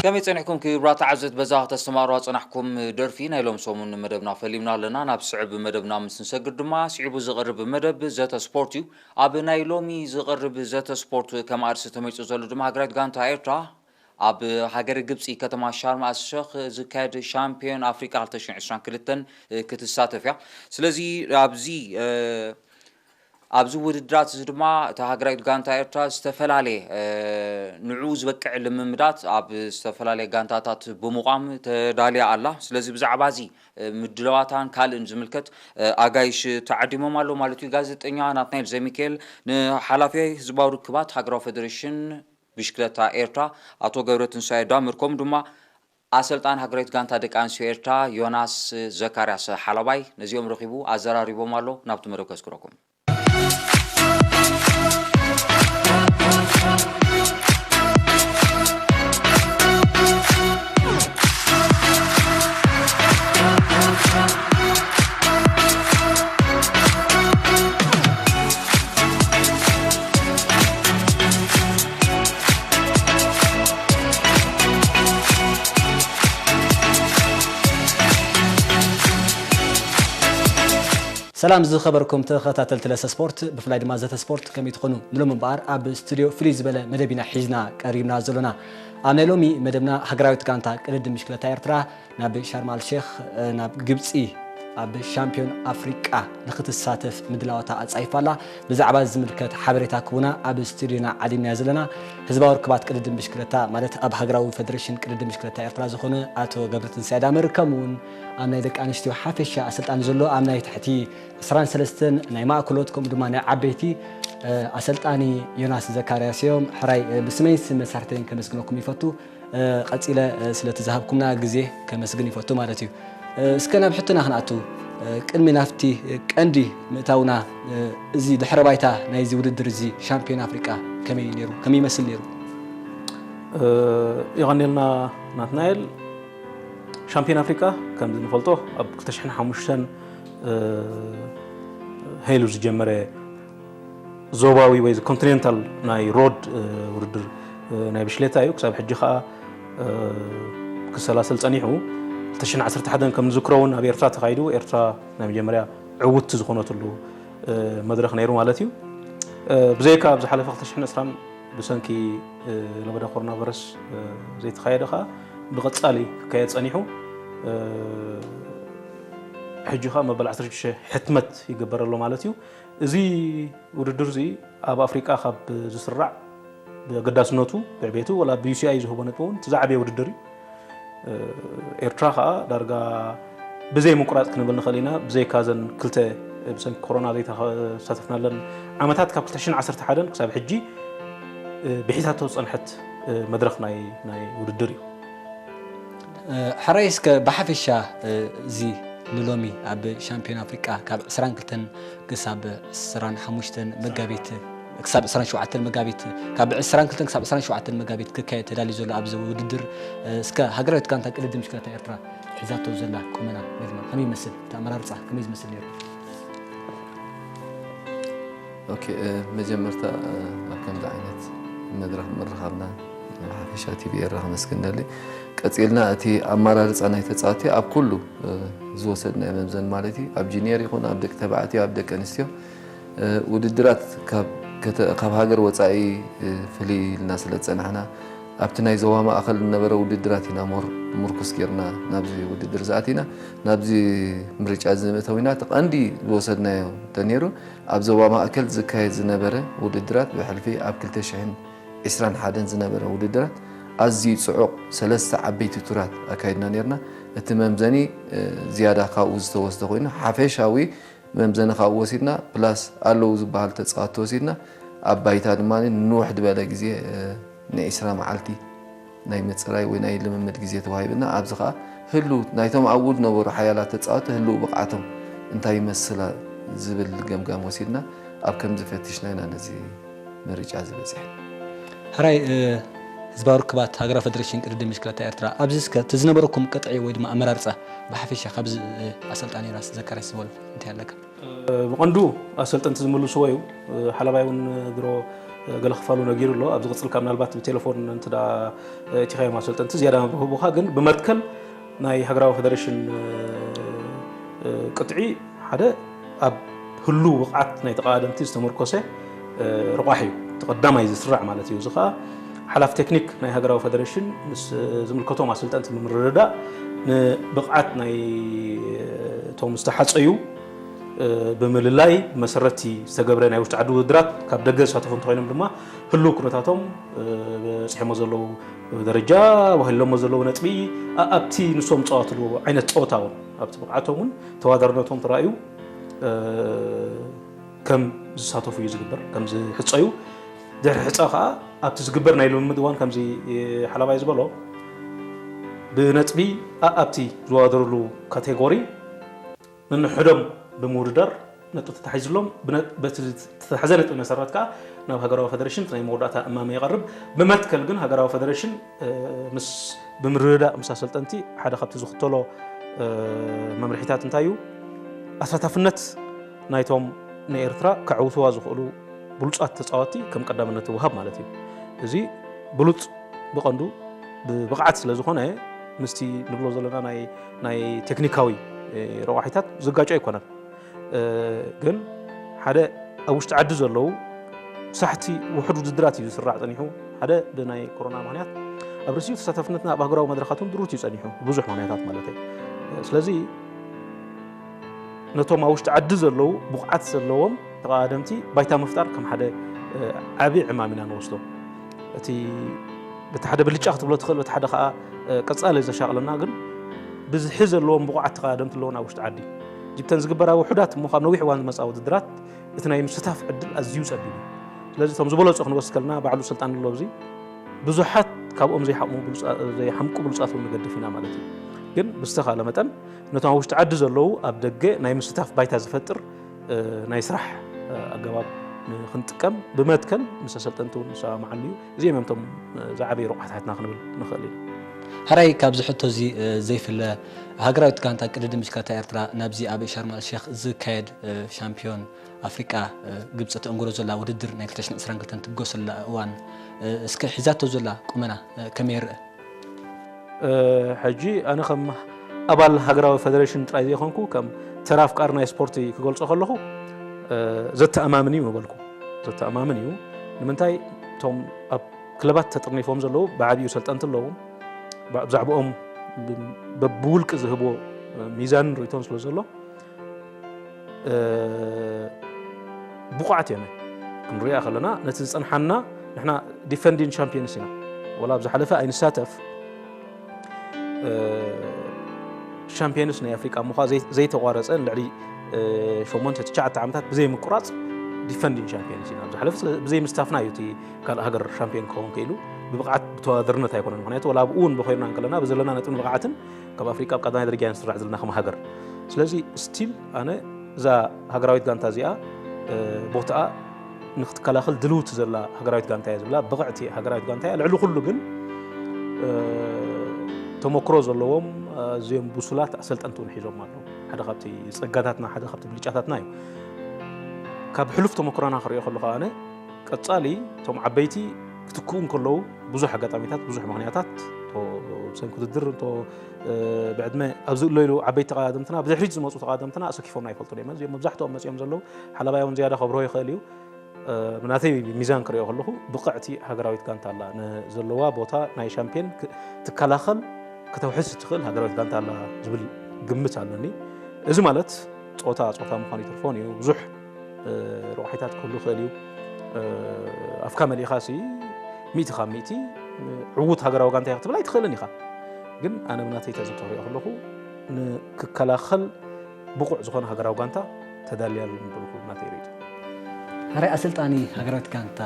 ከመይ ጸኒሕኩም ክቡራት ተዓዘብቲ? በዛ ከተስተማቕሩዋ ጸናሕኩም ደርፊ ናይ ሎም ሰሙን መደብና ፈሊምና ኣለና። ናብ ስዕብ መደብና ምስ ንሰግር ድማ፣ ስዒቡ ዝቐርብ መደብ ዘተ ስፖርት እዩ። ኣብ ናይ ሎሚ ዝቐርብ ዘተ ስፖርት ከም ኣርእስቲ ተመሪጹ ዘሎ ድማ፣ ሃገራዊት ጋንታ ኤርትራ ኣብ ሃገረ ግብጺ ከተማ ሻርም ኣል ሸኽ ዝካየድ ሻምፒዮን ኣፍሪቃ ክልተ ሽሕን ዕስራን ክልተን ክትሳተፍ እያ። ስለዚ ኣብዚ ኣብዚ ውድድራት እዚ ድማ እታ ሃገራዊት ጋንታ ኤርትራ ዝተፈላለየ ንዕኡ ዝበቅዕ ልምምዳት ኣብ ዝተፈላለየ ጋንታታት ብምቋም ተዳልያ ኣላ። ስለዚ ብዛዕባ እዚ ምድለዋታን ካልእን ዝምልከት ኣጋይሽ ተዓዲሞም ኣለዉ ማለት እዩ። ጋዜጠኛ ናትናኤል ዘሚካኤል ንሓላፊ ህዝባዊ ርክባት ሃገራዊ ፌደሬሽን ብሽክለታ ኤርትራ ኣቶ ገብረትንሳኤ ዳምር፣ ከምኡ ድማ ኣሰልጣኒ ሃገራዊት ጋንታ ደቂ ኣንስትዮ ኤርትራ ዮናስ ዘካርያስ ሓላባይ ነዚኦም ረኺቡ ኣዘራሪቦም ኣሎ። ናብቲ መደብ ከስግረኩም። ሰላም ዝኸበርኩም ተኸታተልቲ ለሰ ስፖርት፣ ብፍላይ ድማ ዘተ ስፖርት ከመይ ትኾኑ? ንሎም እምበኣር ኣብ ስቱድዮ ፍልይ ዝበለ መደብ ኢና ሒዝና ቀሪብና ዘሎና። ኣብ ናይ ሎሚ መደብና ሃገራዊት ጋንታ ቅድድም ብሽክለታ ኤርትራ ናብ ሻርም ኣል ሼኽ፣ ናብ ግብጺ ኣብ ሻምፒዮን ኣፍሪቃ ንኽትሳተፍ ምድላዋታ ኣጻይፋ ኣላ። ብዛዕባ ዝምልከት ሓበሬታ ክቡና ኣብ ስቱድዮና ዓዲምናዮ ዘለና ህዝባዊ ርክባት ቅድድም ብሽክለታ፣ ማለት ኣብ ሃገራዊ ፌደሬሽን ቅድድም ብሽክለታ ኤርትራ ዝኾነ ኣቶ ገብረትንሳኤ ዳመር፣ ከምኡ እውን ኣብ ናይ ደቂ ኣንስትዮ ሓፈሻ ኣሰልጣኒ ዘሎ ኣብ ናይ ትሕቲ ዕስራን ሰለስተን ናይ ማእከሎት ከምኡ ድማ ናይ ዓበይቲ፣ እ፣ ኣሰልጣኒ ዮናስ ዘካርያስ እዮም። ሕራይ፣ እ፣ ብስመይን ስም መሳርሕተይን ከመስግነኩም ይፈቱ። እ፣ ቀጺለ፣ እ፣ ስለቲ ዝሃብኩምና ግዜ ከመስግን ይፈቱ ማለት እዩ። እ፣ እስከ ናብ ሕቶና ክንኣቱ፣ እ፣ ቅድሚ ናብቲ፣ እ፣ ቀንዲ ምእታውና፣ እ፣ እዚ ድሕረ ባይታ ናይዚ ውድድር እዚ ሻምፒዮን ኣፍሪቃ ከመይ ነይሩ? ከመይ ይመስል ነይሩ? እ፣ የቐንየልና ናትናኤል። ሻምፒዮን ኣፍሪቃ ከም ንፈልጦ ኣብ ክልተ ሽሕን ሓሙሽተን፣ እ፣ ሄሉ ዝጀመረ ዞባዊ ወይ ኮንቲኔንታል ናይ ሮድ፣ እ፣ ውድድር፣ እ፣ ናይ ብሽክሌታ እዩ። ክሳብ ሕጂ ኸኣ፣ እ፣ ክሰላሰል ጸኒሑ። ክልተ ሽሕን ዓሰርተ ሓደን ከም ንዝክሮ እውን ኣብ ኤርትራ ተኻይዱ፣ ኤርትራ ናይ መጀመርያ ዕውትቲ ዝኾነትሉ፣ እ፣ መድረኽ ነይሩ ማለት እዩ። እ፣ ብዘይካ ኣብ ዝሓለፈ ክልተ ሽሕን ዕስራን ብሰንኪ፣ እ፣ ለበዳ ኮሮና ቫይረስ፣ እ፣ ዘይተኻየደ ኸኣ ብቐጻሊ ክካየድ ጸኒሑ። እ፣ ሕጂ ኸኣ መበል ዓሰርተ ሽዱሽተ ሕትመት ይግበር ኣሎ ማለት እዩ። እዚ ውድድር እዚ ኣብ ኣፍሪቃ ካብ ዝስራዕ ብኣገዳስነቱ፣ ብዕቤቱ፣ ወላ ብ ዩ ሲ ኣይ ዝህቦ ነጥቢ እውን እቲ ዝዓበየ ውድድር እዩ። ኤርትራ ኸኣ ዳርጋ ብዘይ ምቁራጽ ክንብል ንኽእል ኢና። ብዘይካ እዘን ክልተ ብሰንኪ ኮሮና ዘይተሳተፍናለን ዓመታት፣ ካብ ክልተ ሽሕን ዓሰርተ ሓደን ክሳብ ሕጂ ብሒዛቶ ዝጸንሐት መድረኽ ናይ፣ ናይ ውድድር እዩ። ሕራይ፣ እስከ ብሓፈሻ እዚ ንሎሚ ኣብ ሻምፒዮን ኣፍሪቃ ካብ ዕስራን ክልተን ክሳብ ዕስራን ሓሙሽተን መጋቢት፣ ክሳብ ዕስራን ሸውዓተን መጋቢት፣ ካብ ዕስራን ክልተን ክሳብ ዕስራን ሸውዓተን መጋቢት ክካየድ ተዳልዩ ዘሎ ኣብዚ ውድድር፣ እስከ ሃገራዊት ጋንታ ቅድድም ብሽክለታ ኤርትራ ሒዛቶ ዘላ ቁመና ወይ ድማ ከመይ ይመስል? እቲ ኣመራርጻ ከመይ ዝመስል ነይሩ? ኦኬ፣ እ፣ መጀመርታ፣ እ፣ ኣብ ከምዚ ዓይነት መድረኽ ምርኻብና ብሓፈሻ ቲ ቪ ኤረ ከመስግን ደሊ። ቀጺልና እቲ ኣመራርጻ ናይ ተጻወትቲ ኣብ ኩሉ፣ እ፣ ዝወሰድናዮ መምዘኒ ማለት እዩ፣ ኣብ ጁኒየር ይኹን ኣብ ደቂ ተባዕትዮ፣ ኣብ ደቂ ኣንስትዮ፣ እ፣ ውድድራት ካብ ከተ-፣ ካብ ሃገር ወጻኢ፣ እ፣ ፍልይ ኢልና ስለ ዝጸናሕና፣ ኣብቲ ናይ ዞባ ማእከል ዝነበረ ውድድራት ኢና ሞር ምርኩስ ጌርና ናብዚ ውድድር ዝኣቲና። ናብዚ ምርጫ እዚ ንምእታው ኢና። እቲ ቀንዲ ዝወሰድናዮ እንተነይሩ፣ ኣብ ዞባ ማእከል ዝካየድ ዝነበረ ውድድራት፣ ብሕልፊ ኣብ ክልተ ሽሕን ዕስራን ሓደን ዝነበረ ውድድራት ኣዝዩ ጽዑቕ ሰለስተ ዓበይቲ ቱራት ኣካይድና ነይርና። እቲ መምዘኒ፣ እ፣ ዝያዳ ካብኡ ዝተወስደ ኮይኑ፣ ሓፈሻዊ መምዘኒ ካብኡ ወሲድና፣ ፕላስ ኣለዉ ዝበሃል ተጻወትቲ ወሲድና፣ ኣብ ባይታ ድማ ንንውሕ ዝበለ ግዜ፣ እ፣ ንዒስራ መዓልቲ ናይ ምጽራይ ወይ ናይ ልምምድ ግዜ ተዋሂብና። ኣብዚ ኸኣ ህሉው ናይቶም ኣብኡ ዝነበሩ ሓያላት ተጻወትቲ ህሉው ብቕዓቶም እንታይ ይመስላ ዝብል ገምጋም ወሲድና፣ ኣብ ከምዚ ፈቲሽና ኢና ነዚ ምርጫ ዝበጺሐ። ሕራይ፣ እ፣ ህዝባዊ ርክባት ሃገራዊ ፈደረሽን ቅድድም ብሽክለታ ኤርትራ፣ ኣብዚ እስከ እቲ ዝነበረኩም ቅጥዒ ወይ ድማ ኣመራርጻ ብሓፈሻ ካብዚ፣ እ፣ ኣሰልጣኒ ዮናስ ዘካርያስ ዝበሎ እንታይ ኣለካ? እ፣ ብቐንዱ ኣሰልጠንቲ ዝምልስዎ እዩ። እ፣ ሓላባይ እውን ድሮ ገለ ክፋሉ ነጊሩ ኣሎ። ኣብ ዝቕጽል ካብ ምናልባት ብቴሌፎን እንተ ደኣ እቲኻዮም ኣሰልጠንቲ ዝያዳ መብርሂ ህቡኻ፣ ግን ብመትከል ናይ ሃገራዊ ፌደሬሽን ቅጥዒ ሓደ ኣብ ህሉው ብቕዓት ናይ ተቐዳደምቲ ዝተመርኮሰ ረቋሒ እዩ። እቲ ቀዳማይ ዝስራዕ ማለት እዩ። እዚ ኸኣ ሓላፊ ቴክኒክ ናይ ሃገራዊ ፌደሬሽን ምስ ዝምልከቶም ኣሰልጠንቲ ብምርድዳእ ንብቕዓት ናይ እቶም ዝተሓጸዩ ብምልላይ መሰረቲ ዝተገብረ ናይ ውሽጢ ዓዲ ውድድራት ካብ ደገ ዝሳተፉ እንተኾይኖም ድማ ህሉው ኩነታቶም በፂሖሞ ዘለዉ ደረጃ፣ ዋሂሎሞ ዘለዉ ነጥቢ፣ ኣብቲ ንሶም ዝፃወትሉ ዓይነት ፀወታ እውን ኣብቲ ብቕዓቶም እውን ተዋዳርነቶም ተራእዩ ከም ዝሳተፉ እዩ ዝግበር፣ ከም ዝሕፀዩ። ድሕሪ ሕፃ ከዓ ኣብቲ ዝግበር ናይ ልምምድ እዋን ከምዚ ሓላባይ ዝበሎ ብነጥቢ ኣብቲ ዝዋደርሉ ካቴጎሪ ንንሕዶም ብምውድዳር ነጥቢ ተታሒዝሎም በቲ ዝተታሕዘ ነጥቢ መሰረት ከዓ ናብ ሃገራዊ ፌደሬሽን ናይ መወዳእታ እማመ ይቐርብ። ብመትከል ግን ሃገራዊ ፌደሬሽን ምስ ብምርድዳእ ምስ ኣሰልጠንቲ ሓደ ካብቲ ዝኽተሎ መምርሒታት እንታይ እዩ? ኣሳታፍነት ናይቶም ንኤርትራ ከዕውትዋ ዝኽእሉ ብሉጻት ተጻወትቲ ከም ቀዳምነት ይወሃብ ማለት እዩ። እዚ ብሉጽ ብቐንዱ ብብቕዓት ስለ ዝኾነ ምስቲ ንብሎ ዘለና ናይ ናይ ቴክኒካዊ ረቋሒታት ዝጋጮ ኣይኮነን። ግን ሓደ ኣብ ውሽጢ ዓዲ ዘለዉ ሳሕቲ ውሑድ ውድድራት እዩ ዝስራዕ ጸኒሑ። ሓደ ብናይ ኮሮና ምኽንያት ኣብ ርእሲኡ ተሳታፍነትና ኣብ ኣህጉራዊ መድረኻት እውን ድሩት እዩ ጸኒሑ፣ ብዙሕ ምኽንያታት ማለት እዩ። ስለዚ ነቶም ኣብ ውሽጢ ዓዲ ዘለዉ ብቑዓት ዘለዎም ተቐዳደምቲ ባይታ ምፍጣር ከም ሓደ ዓቢ ዕማም ኢና ንወስዶ። እቲ በቲ ሓደ ብልጫ ክትብሎ ትኽእል፣ በቲ ሓደ ከኣ ቀጻሊ ዘሻቕለና ግን ብዝሒ ዘለዎም ብቑዓት ተቐዳደምቲ ኣለዉና ኣብ ውሽጢ ዓዲ። ጅብተን ዝግበራ ውሑዳት እሞ ካብ ነዊሕ እዋን ዝመጻ ውድድራት እቲ ናይ ምስታፍ ዕድል ኣዝዩ ጸቢብ እዩ። ስለዚ እቶም ዝበለጹ ክንወስድ ከለና ባዕሉ ስልጣን ኣሎ ኣብዚ ብዙሓት ካብኦም ዘይሓምቁ ብሉጻት እውን ንገድፍ ኢና ማለት እዩ። ግን ብዝተኻለ መጠን ነቶም ኣብ ውሽጢ ዓዲ ዘለዉ ኣብ ደገ ናይ ምስታፍ ባይታ ዝፈጥር ናይ ስራሕ ኣገባብ ንክንጥቀም ብመትከል ምስ ኣሰልጠንቲ እውን ንሰማምዓሉ እዩ። እዚኦም እዮም እቶም ዝዓበዩ ረቋሕታትና ክንብል ንኽእል ኢና። ሕራይ ካብዚ ሕቶ እዚ ዘይፍለ ሃገራዊት ጋንታ ቅድድም ብሽክለታ ኤርትራ ናብዚ ኣብ ሻርም ኣል ሼክ ዝካየድ ሻምፒዮን ኣፍሪቃ ግብፂ ተእንግሮ ዘላ ውድድር ናይ ክልተ ሽሕን ዕስራን ክልተን ትብገሰላ እዋን እስከ ሒዛቶ ዘላ ቁመና ከመይ ይርአ? ሕጂ ኣነ ከም ኣባል ሃገራዊ ፌደሬሽን ጥራይ ዘይኮንኩ ከም ተራ ኣፍቃሪ ናይ ስፖርቲ ክገልጾ ከለኹ ዘተኣማምን እዩ ምበልኩ። ዘተኣማምን እዩ። ንምንታይ እቶም ኣብ ክለባት ተጥርኒፎም ዘለዉ ብዓብዩ ሰልጠንቲ ኣለዉ። ብዛዕባኦም በብውልቂ ዝህብዎ ሚዛንን ርእይቶን ስለ ዘሎ ብቑዓት እዮም። ክንሪኣ ከለና ነቲ ዝጸንሓና ንሕና ዲፈንዲን ሻምፒዮንስ ኢና። ወላ ኣብ ዝሓለፈ ኣይንሳተፍ ሻምፒዮንስ ናይ ኣፍሪቃ ምዃ ዘይተቋረጸ ልዕሊ ሸሞንተ ትሽዓተ ዓመታት ብዘይ ምቁራጽ ዲፈንዲን ሻምፒዮንስ ኢና። ኣብ ዝሓለፈ ብዘይ ምስታፍና እዩ እቲ ካልእ ሃገር ሻምፒዮን ክኸውን ክኢሉ። ብብቕዓት ብተወዳደርነት ኣይኮነን። ምክንያቱ ወላ ኣብኡ እውን ብኮይርና እንከለና ብዘለና ነጥብን ብቕዓትን ካብ ኣፍሪቃ ኣብ ቀዳማይ ደረጃ ኢና ንስራዕ ዘለና ከም ሃገር። ስለዚ ስቲል ኣነ እዛ ሃገራዊት ጋንታ እዚኣ ቦታኣ ንክትከላኸል ድልውቲ ዘላ ሃገራዊት ጋንታ እያ ዝብላ። ብቕዕቲ ሃገራዊት ጋንታ እያ። ልዕሊ ኩሉ ግን ተመክሮ ዘለዎም ኣዝዮም ብሱላት ኣሰልጠንቲ እውን ሒዞም ኣለዉ። ሓደ ካብቲ ጸጋታትና ሓደ ካብቲ ብልጫታትና እዩ። ካብ ሕሉፍ ተመክሮና ክሪኦ ከለኹ ኣነ ቀጻሊ እቶም ዓበይቲ ክትክኡ እንከለዉ ብዙሕ ኣጋጣሚታት ብዙሕ ምኽንያታት ብሰንኪ ውድድር እንቶ ብዕድመ ኣብዚ እሎ ኢሉ ዓበይቲ ተቐዳደምትና ብድሕሪት ዝመፁ ተቐዳደምትና ኣሰኪፎምና ኣይፈልጡን እዮም። እዚኦም መብዛሕትኦም መፂኦም ዘለዉ ሓላባይ እውን ዝያዳ ከብርሆ ይኽእል እዩ። ብናተይ ሚዛን ክሪኦ ከለኹ ብቕዕቲ ሃገራዊት ጋንታ ኣላ፣ ንዘለዋ ቦታ ናይ ሻምፒዮን ትከላኸል ክተውሕስ እትኽእል ሃገራዊት ጋንታ ኣላ ዝብል ግምት ኣለኒ። እዚ ማለት ፆታ ፆታ ምዃኑ ይትርፎን እዩ። ብዙሕ ረቑሒታት ክህሉ ይኽእል እዩ። ኣፍካ መሊእኻ ሲ ሚእቲ ካብ ሚእቲ ዕዉት ሃገራዊ ጋንታ እየ ክትብል ኣይትኽእልን ኢኻ። ግን ኣነ ብናተይ ተዘክሪኦ ከለኹ ንክከላኸል ብቑዕ ዝኾነ ሃገራዊ ጋንታ ተዳልያ ኣሎ ምበልኩ ናተይ ርእይቶ። ሕራይ ኣሰልጣኒ ሃገራዊት ጋንታ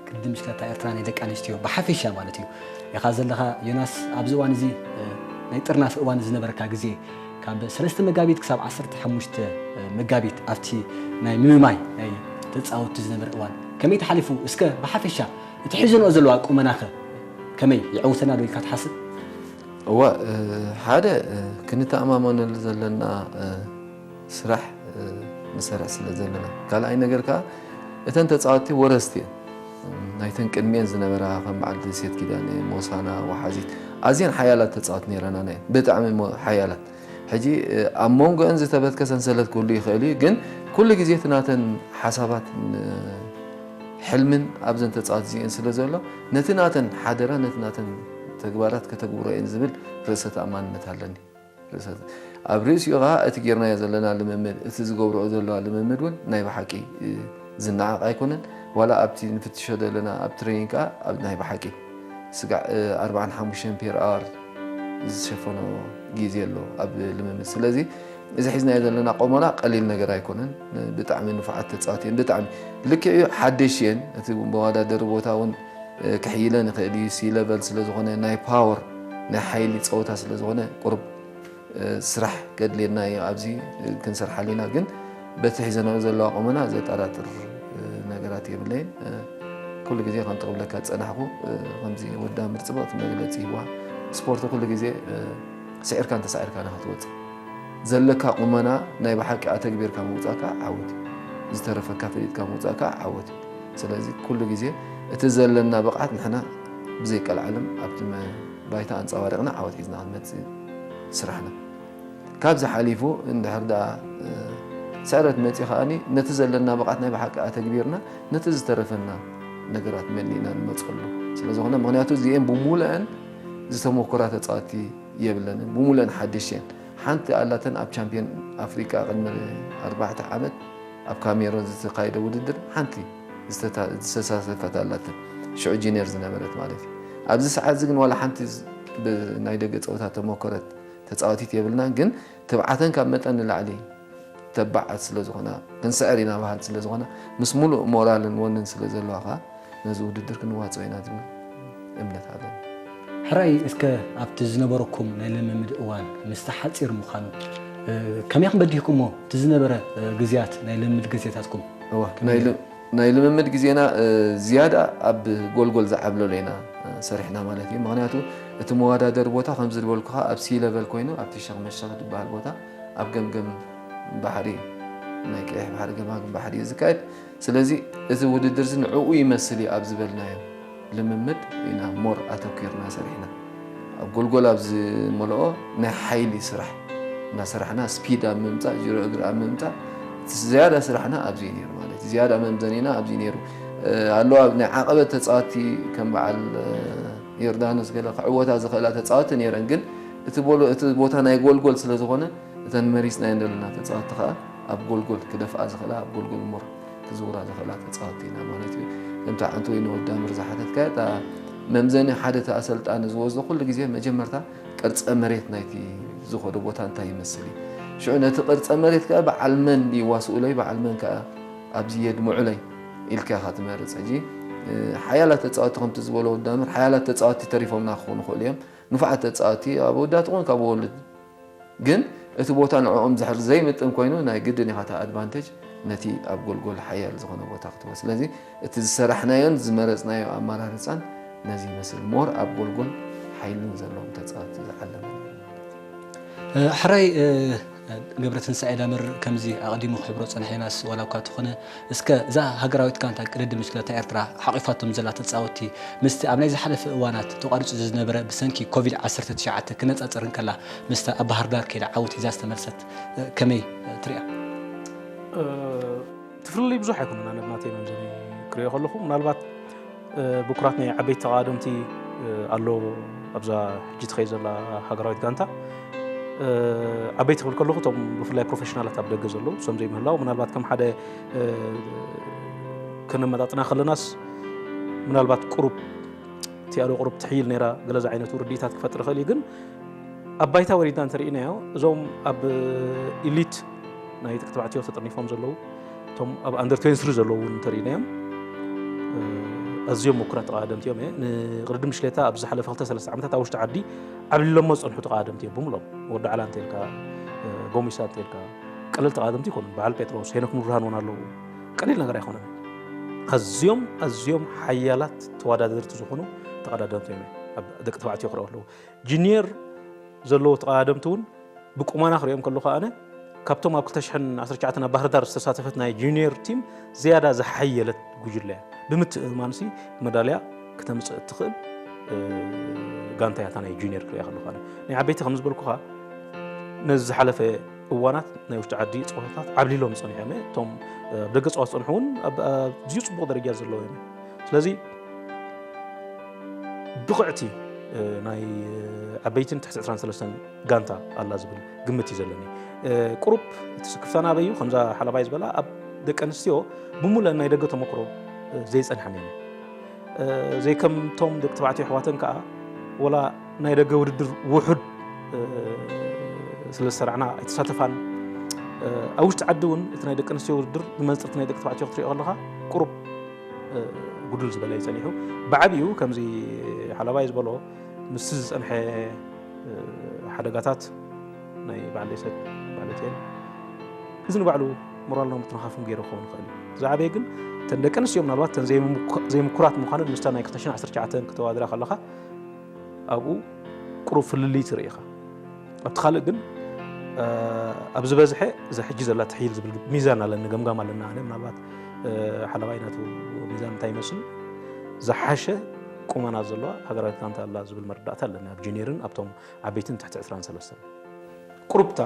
ቅድድም ብሽክለታ ኤርትራ ናይ ደቂ ኣንስትዮ ብሓፈሻ ማለት እዩ። ኢኻ ዘለኻ ዮናስ፣ ኣብዚ እዋን እዚ ናይ ጥርናፍ እዋን ዝነበረካ ግዜ ካብ ሰለስተ መጋቢት ክሳብ ዓሰርተ ሓሙሽተ መጋቢት ኣብቲ ናይ ምምማይ ናይ ተጻወትቲ ዝነበረ እዋን ከመይ ተሓሊፉ? እስከ ብሓፈሻ እቲ ሒዘንኦ ዘለዋ ቁመናኸ ከመይ ይዕውተና ዶ ኢልካ ትሓስብ? እወ፣ ሓደ ክንተኣማመነሉ ዘለና ስራሕ ንሰርሕ ስለ ዘለና፣ ካልኣይ ነገር ከኣ እተን ተጻወትቲ ወረስቲ እየን። ናይተን ቅድሚኤን ዝነበራ ከም በዓል ደሴት ኪዳነ፣ ሞሳና፣ ወሓዚት ኣዝየን ሓያላት ተጻወት ነይረና ናይ ብጣዕሚ ሞ- ሓያላት። ሕጂ ኣብ መንጎአን ዝተበትከ ሰንሰለት ክህሉ ይኽእል እዩ፣ ግን ኩሉ ግዜ እቲ ናተን ሓሳባት ሕልምን ኣብዘን ተጻወት እዚአን ስለ ዘሎ ነቲ ናተን ሓደራ ነቲ ናተን ተግባራት ከተግብሮ እየን ዝብል ርእሰ ተኣማንነት ኣለኒ። ኣብ ርእሲኡ ኸዓ እቲ ጌርናዮ ዘለና ልምምድ እቲ ዝገብርኦ ዘለዋ ልምምድ እውን ናይ ብሓቂ ዝነዓቕ ኣይኮነን። ዋላ ኣብቲ ንፍትሾ ዘለና ኣብ ትሬኒንግ ከዓ ኣብ ናይ ብሓቂ ስጋዕ ኣርባዓን ሓሙሽተን ፔር ኣዋር ዝሸፈኖ ግዜ ኣሎ ኣብ ልምምድ። ስለዚ እዚ ሒዝናዮ ዘለና ቆመና ቀሊል ነገር ኣይኮነን። ብጣዕሚ ንፉዓት ተፃወቲ እየን። ብጣዕሚ ልክዕ እዩ፣ ሓደሽ እየን። እቲ መወዳደሪ ቦታ እውን ክሕይለን ይኽእል እዩ። ሲ ለቨል ስለ ዝኾነ ናይ ፓወር ናይ ሓይሊ ፀወታ ስለ ዝኾነ ቁሩብ ስራሕ ከድልየና እዩ። ኣብዚ ክንሰርሓሉ ኢና፣ ግን በቲ ሒዘናዮ ዘለዋ ቆመና ዘጠራጥር ነገራት የብለይን። ኩሉ ግዜ ከምቲ ክብለካ ዝፀናሕኩ ከምዚ ወዳ ምርፅብቕቲ መግለፂ ይዋ ስፖርት ኩሉ ግዜ ስዒርካ እንተሳዒርካ ንክትወፅእ ዘለካ ቁመና ናይ ብሓቂ ኣተግቢርካ ምውፃእካ ዓወት እዩ። ዝተረፈካ ፈሊጥካ ምውፃእካ ዓወት እዩ። ስለዚ ኩሉ ግዜ እቲ ዘለና ብቕዓት ንሕና ብዘይቀልዓለም ኣብቲ መ- ባይታ ኣንጸባሪቕና ዓወት ሒዝና ክንመጽእ ስራሕና። ካብዚ ሓሊፉ እንድሕር ደኣ ስዕረት መጺኡ ከኣኒ ነቲ ዘለና ብቕዓት ናይ ብሓቂ ኣተግቢርና ነቲ ዝተረፈና ነገራት መሊእና ንመጸሉ ስለ ዝኾነ፣ ምኽንያቱ እዚኤን ብሙሉአን ዝተሞክራ ተጻወቲ የብለንን፣ ብሙሉአን ሓደሽቲ እየን። ሓንቲ ኣላተን ኣብ ቻምፒዮን ኣፍሪቃ ቅድሚ ኣርባዕተ ዓመት ኣብ ካሜሮን ዝተኻየደ ውድድር ሓንቲ ዝተሳተፈት ኣላተን፣ ሽዑ ጂኒየር ዝነበረት ማለት እዩ። ኣብዚ ሰዓት እዚ ግን ዋላ ሓንቲ ናይ ደገ ፀወታ ተሞከረት ተፃወቲት የብልናን፣ ግን ትብዓተን ካብ መጠን ንላዕሊ ተባዓት ስለ ዝኾና ክንስዕር ኢና በሃልቲ ስለ ዝኾና ምስ ሙሉእ ሞራልን ወንን ስለ ዘለዋ ከዓ ነዚ ውድድር ክንዋፅኦ ኢና ዝብል እምነት ኣለኒ። ሕራይ እስከ ኣብቲ ዝነበረኩም ናይ ልምምድ እዋን ምስቲ ሓፂር ምዃኑ ከመይ ከም በዲህኩሞ እቲ ዝነበረ ግዜያት ናይ ልምምድ ግዜታትኩም እዋ ናይ ልምምድ ግዜና ዝያዳ ኣብ ጎልጎል ዝዓብለሎ ኢና ሰሪሕና ማለት እዩ። ምክንያቱ እቲ መወዳደሪ ቦታ ከምዚ ዝበልኩኻ ኣብ ሲ ለቨል ኮይኑ ኣብቲ ሸኽ መሸኽ ዝበሃል ቦታ ኣብ ገምገም ባሕሪ ናይ ቀይሕ ባሕሪ ገማግም ባሕሪ እዩ ዝካየድ። ስለዚ እቲ ውድድር እዚ ንዕኡ ይመስል እዩ ኣብ ዝበልናዮ ልምምድ ኢና ሞር ኣተኪርና ሰሪሕና። ኣብ ጎልጎል ኣብ ዝመልኦ ናይ ሓይሊ ስራሕ እናሰራሕና ስፒድ ኣብ ምምፃእ ጅሮ እግሪ ኣብ ምምፃእ እቲ ዝያዳ ስራሕና ኣብዚ እዩ ነይሩ ማለት እዩ። ዝያዳ መምዘኒና ኣብዚ ነይሩ ኣሎ። ኣብ ናይ ዓቐበት ተፃወቲ ከም በዓል ዮርዳኖስ ገለ ክዕወታ ዝኽእላ ተፃወቲ ነይረን፣ ግን እቲ ቦሎ- እቲ ቦታ ናይ ጎልጎል ስለ ዝኾነ እተን መሪፅናየን ዘለና ተፃወቲ ከዓ ኣብ ጎልጎል ክደፍኣ ዝኽእላ ኣብ ጎልጎል ሞር ክዝውራ ዝኽእላ ተፃወቲ ኢና ማለት እዩ። ከምቲ ዓንቶ ወይ ንወዳምር ዝሓተትካ እታ መምዘኒ ሓደ እቲ ኣሰልጣኒ ዝወስዶ ኩሉ ግዜ መጀመርታ ቅርፀ መሬት ናይቲ ዝኾዶ ቦታ እንታይ ይመስል እዩ። ሽዑ ነቲ ቅርፀ መሬት ከዓ በዓል መን ይዋስኡለይ በዓል መን ከዓ ኣብዚ የድምዑለይ ኢልካ ኢኻ ትመርፅ። ሕጂ ሓያላት ተፃወቲ ከምቲ ዝበሎ ወዳምር ሓያላት ተፃወቲ ተሪፎምና ክኾኑ ይኽእሉ እዮም። ንፉዓት ተፃወቲ ኣብ ወዳት እውን ካብ ወልድ ግን እቲ ቦታ ንዕኦም ዝሕር ዘይምጥን ኮይኑ ናይ ግድን ኢኻ እቲ ኣድቫንቴጅ ነቲ ኣብ ጎልጎል ሓያል ዝኾነ ቦታ ክትወ ስለዚ እቲ ዝሰራሕናዮን ዝመረፅናዮ ኣመራርፃን ነዚ ይመስል። ሞር ኣብ ጎልጎል ሓይልን ዘለዎም ተፃወቲ ዝዓለመ ነይሩ ማለት እዩ። ሕራይ ገብረ ትንሳኤ ዳምር ከምዚ ኣቕዲሙ ክሕብሮ ጸንሐ ዮናስ ዋላ እኳ ተኾነ እስከ እዛ ሃገራዊት ጋንታ ቅድድም ብሽክለታ ኤርትራ ሓቒፋቶም ዘላ ተጻወትቲ ምስቲ ኣብ ናይ ዝሓለፈ እዋናት ተቋሪጹ ዝነበረ ብሰንኪ ኮቪድ ዓሰርተ ትሽዓተ ክነጻጸር እንከላ ምስታ ኣብ ባህር ዳር ከይዳ ዓወት ሒዛ ዝተመልሰት ከመይ ትሪኣ? እቲ ፍልልይ ብዙሕ ኣይኮነን። ኣነ ብናተይ መምዘኒ ክሪኦ ከለኹ ምናልባት ብኩራት ናይ ዓበይቲ ተቓደምቲ ኣሎ ኣብዛ ሕጂ ትኸይድ ዘላ ሃገራዊት ጋንታ። ዓበይቲ ክብል ከለኹ እቶም ብፍላይ ፕሮፌሽናላት ኣብ ደገ ዘለዉ እሶም ዘይምህላው ምናልባት ከም ሓደ ከነመጣጥና ከለናስ ምናልባት ቁሩብ ቲኣዶ ቁሩብ ትሕይል ነይራ ገለ ዝዓይነቱ ርድኢታት ክፈጥር ይኽእል እዩ። ግን ኣብ ባይታ ወሪድና እንተርኢናዮ እዞም ኣብ ኢሊት ናይ ደቂ ተባዕትዮ ተጠርኒፎም ዘለዉ እቶም ኣብ ኣንደር ትዌንቲ ስሪ ዘለዉ እውን እንተርኢናዮም ኣዝዮም ምኩራት ተቓደምቲ እዮም። ንቅድድም ብሽክሌታ ኣብ ዝሓለፈ ክልተ ሰለስተ ዓመታት ኣብ ውሽጢ ዓዲ ዓብሊሎሞ ዝፀንሑ ተቓደምቲ እዮም ብምሎም። ወዲ ዓላ እንተልካ፣ ጎሚሳ እንተልካ ቀለል ተቓደምቲ ይኮኑ። በዓል ጴጥሮስ ሄኖክ ምብርሃን እውን ኣለዉ። ቀሊል ነገር ኣይኮነን። ኣዝዮም ኣዝዮም ሓያላት ተወዳደርቲ ዝኾኑ ተቐዳደምቲ እዮም። ኣብ ደቂ ተባዕትዮ ክረኦ ኣለዉ ጂኒየር ዘለዉ ተቐዳደምቲ እውን ብቁመና ክሪኦም ከለኹ ኣነ ካብቶም ኣብ ክልተ ሽሕን ዓሰርተ ትሽዓተን ኣብ ባህርዳር ዝተሳተፈት ናይ ጁኒየር ቲም ዝያዳ ዝሓየለት ጉጅለ እያ። ብምትእምማንሲ መዳልያ ክተምፅእ እትኽእል ጋንታ እያ እታ ናይ ጁኒየር ክሪኣ ከለኹ። ኣነ ናይ ዓበይቲ ከም ዝበልኩኻ ነዚ ዝሓለፈ እዋናት ናይ ውሽጢ ዓዲ ፀወታታት ዓብሊሎም ፀኒሖም እዮም። እቶም ኣብ ደገ ፀዋት ዝፀንሑ እውን ኣዝዩ ፅቡቕ ደረጃ ዘለዉ እዮም። ስለዚ ብቕዕቲ ናይ ዓበይትን ትሕቲ ዕስራን ሰለስተን ጋንታ ኣላ ዝብል ግምት እዩ ዘለኒ። ቁሩብ እቲ ስክፍታና ኣበይ እዩ? ከምዛ ሓላባይ ዝበላ ኣብ ደቂ ኣንስትዮ ብሙሉአን ናይ ደገ ተመክሮ ዘይጸንሐን እየን። ዘይከምቶም ደቂ ተባዕትዮ ኣሕዋተን ከኣ ወላ ናይ ደገ ውድድር ውሑድ ስለ ዝሰራዕና ኣይተሳተፋን። ኣብ ውሽጢ ዓዲ እውን እቲ ናይ ደቂ ኣንስትዮ ውድድር ብመንጽርቲ ናይ ደቂ ተባዕትዮ ክትሪኦ ከለኻ ቁሩብ ጉድል ዝበለ እዩ ጸኒሑ። ብዓቢኡ ከምዚ ሓላባይ ዝበሎ ምስቲ ዝጸንሐ ሓደጋታት ናይ በዓል ደይሰድ በዓል ሆቴል እዚ ንባዕሉ ሞራልና ምትንኻፍን ገይሩ ክኸውን ይኽእል እዩ። ዝዓበየ ግን እተን ደቂ ኣንስትዮ ምናልባት እተን ዘይምኩራት ምዃነን ምስታ ናይ ክልተ ሽሕን ዓሰርተ ትሽዓተን ክተዋድራ ከለኻ ኣብኡ ቁሩብ ፍልልይ ትርኢ ኢኻ። ኣብቲ ካልእ ግን ኣብ ዝበዝሐ እዛ ሕጂ ዘላ ትሕይል ዝብል ሚዛን ኣለኒ፣ ገምጋም ኣለና። ኣነ ምናልባት ሓላባይ ናቱ ሚዛን እንታይ ይመስል ዝሓሸ ቁመና ዘለዋ ሃገራዊት ጋንታ ኣላ ዝብል መረዳእታ ኣለኒ። ኣብ ጁኒየርን ኣብቶም ዓበይትን ትሕቲ ዕስራን ሰለስተን ቁሩብ እታ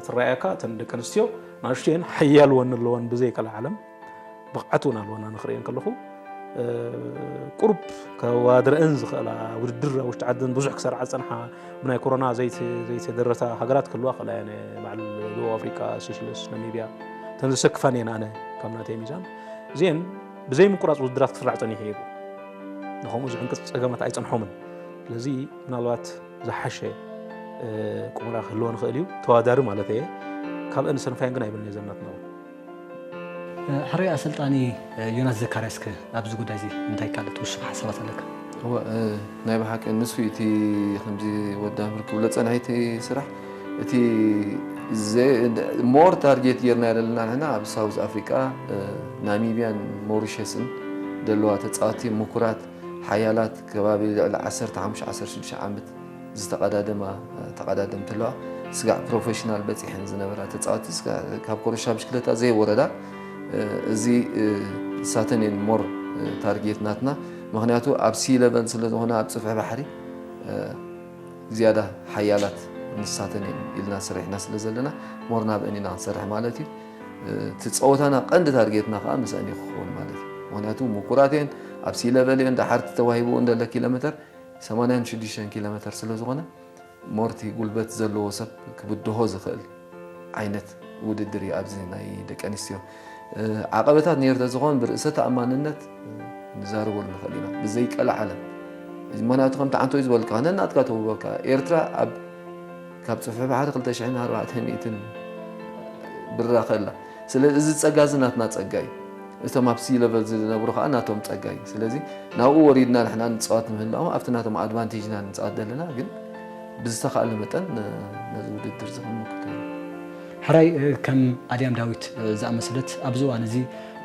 ትረኣየካ እተን ደቂ ኣንስትዮ ንኣሽቱየን ሓያል ወኒ ኣለወን ብዘይ ቀልዓለም ብቕዓት እውን ኣለወን። ኣነ ክርእየን ከለኹ ቁሩብ ከዋድረአን ዝኽእላ ውድድር ኣብ ውሽጢ ዓደን ብዙሕ ክሰርዓ ዝጸንሓ ብናይ ኮሮና ዘይተደረታ ሃገራት ክህልዋ ክኽእላ እየን። በዓል ደቡብ ኣፍሪቃ፣ ሴሽልስ፣ ናሚብያ እተን ዘሰክፋን እየን። ኣነ ካብ ናተይ ሚዛን እዚአን ብዘይ ምቁራጽ ውድድራት ክስራዕ ጸኒሑ እዩ። ንኸምኡ ዝዕንቅጽ ጸገማት ኣይጸንሖምን። ስለዚ ምናልባት ዝሓሸ ቁመና ክህልወን ይኽእል እዩ፣ ተዋዳሪ ማለት እየ። ካልአን ዝሰንፋየን ግን ኣይብልን እየ ዘናትና እውን። ሕራይ ኣሰልጣኒ ዮናስ ዘካርያስከ ኣብዚ ጉዳይ እዚ እንታይ ካልእ ትውስኾ ሓሳባት ኣለካ? እወ፣ ናይ ብሓቂ ንሱ እቲ ከምዚ ወዲ ኣምር ክብሎ ጸንሐ እቲ ስራሕ እቲ ሞር ታርጌት ጌርና ዘለና ንሕና ኣብ ሳውዝ ኣፍሪቃ ናሚብያን ሞሪሸስን ዘለዋ ተጻወቲ ምኩራት ሓያላት ከባቢ ልዕሊ ዓሰርተ ሓሙሽተ ዓሰርተ ሽዱሽተ ዓመት ዝተቐዳደማ ተቐዳደምቲ ኣለዋ። ስጋዕ ፕሮፌሽናል በፂሐን ዝነበራ ተፃወቲ ካብ ኮረሻ ብሽክለታ ዘይወረዳ እዚ ሳተን እየን ሞር ታርጌት ናትና። ምክንያቱ ኣብ ሲ ለቨል ስለዝኾነ ኣብ ፅፍሒ ባሕሪ ዝያዳ ሓያላት ንሳተን እየን ኢልና ሰሪሕና ስለ ዘለና ሞር ናብአን ኢና ክንሰርሕ ማለት እዩ። እቲ ፀወታና ቀንዲ ታርጌትና ከዓ ምስአን እዩ ክኸውን ማለት እዩ። ምክንያቱ ምኩራት እየን፣ ኣብ ሲ ለቨል እየን፣ ደሓር ተዋሂቡ እንደለ ኪሎ ሜተር ሰማንያን ሽዱሽተን ኪሎ ሜተር ስለ ዝኾነ ሞርቲ ጉልበት ዘለዎ ሰብ ክብድሆ ዝኽእል ዓይነት ውድድር እዩ ኣብዚ ናይ ደቂ ኣንስትዮ። ዓቐበታት ነይሩ ተዝኾን ብርእሰ ተኣማንነት ንዛረበሉ ንኽእል ኢና ብዘይቀልዓለም። ምኽንያቱ ከምቲ ዓንቶይ ዝበልካ ነናትካ ተውበካ ኤርትራ ኣብ ካብ ጽፍሒ ባሕሪ ክልተ ሽሕን ኣርባዕተ ሚእትን ብራ ከላ። ስለዚ እዚ ጸጋ እዚ ናትና ጸጋ እዩ። እቶም ኣብ ሲ ለቨል ዝነብሩ ከዓ ናቶም ጸጋ እዩ። ስለዚ ናብኡ ወሪድና ንሕና ንጻወት ምህላዎም ኣብቲ ናቶም ኣድቫንቴጅ ኢና ንጻወት ዘለና፣ ግን ብዝተኻእለ መጠን ነዚ ውድድር እዚ ክንምክቶ ኢና። ሕራይ ከም ኣድያም ዳዊት ዝኣመሰለት ኣብዚ እዋን እዚ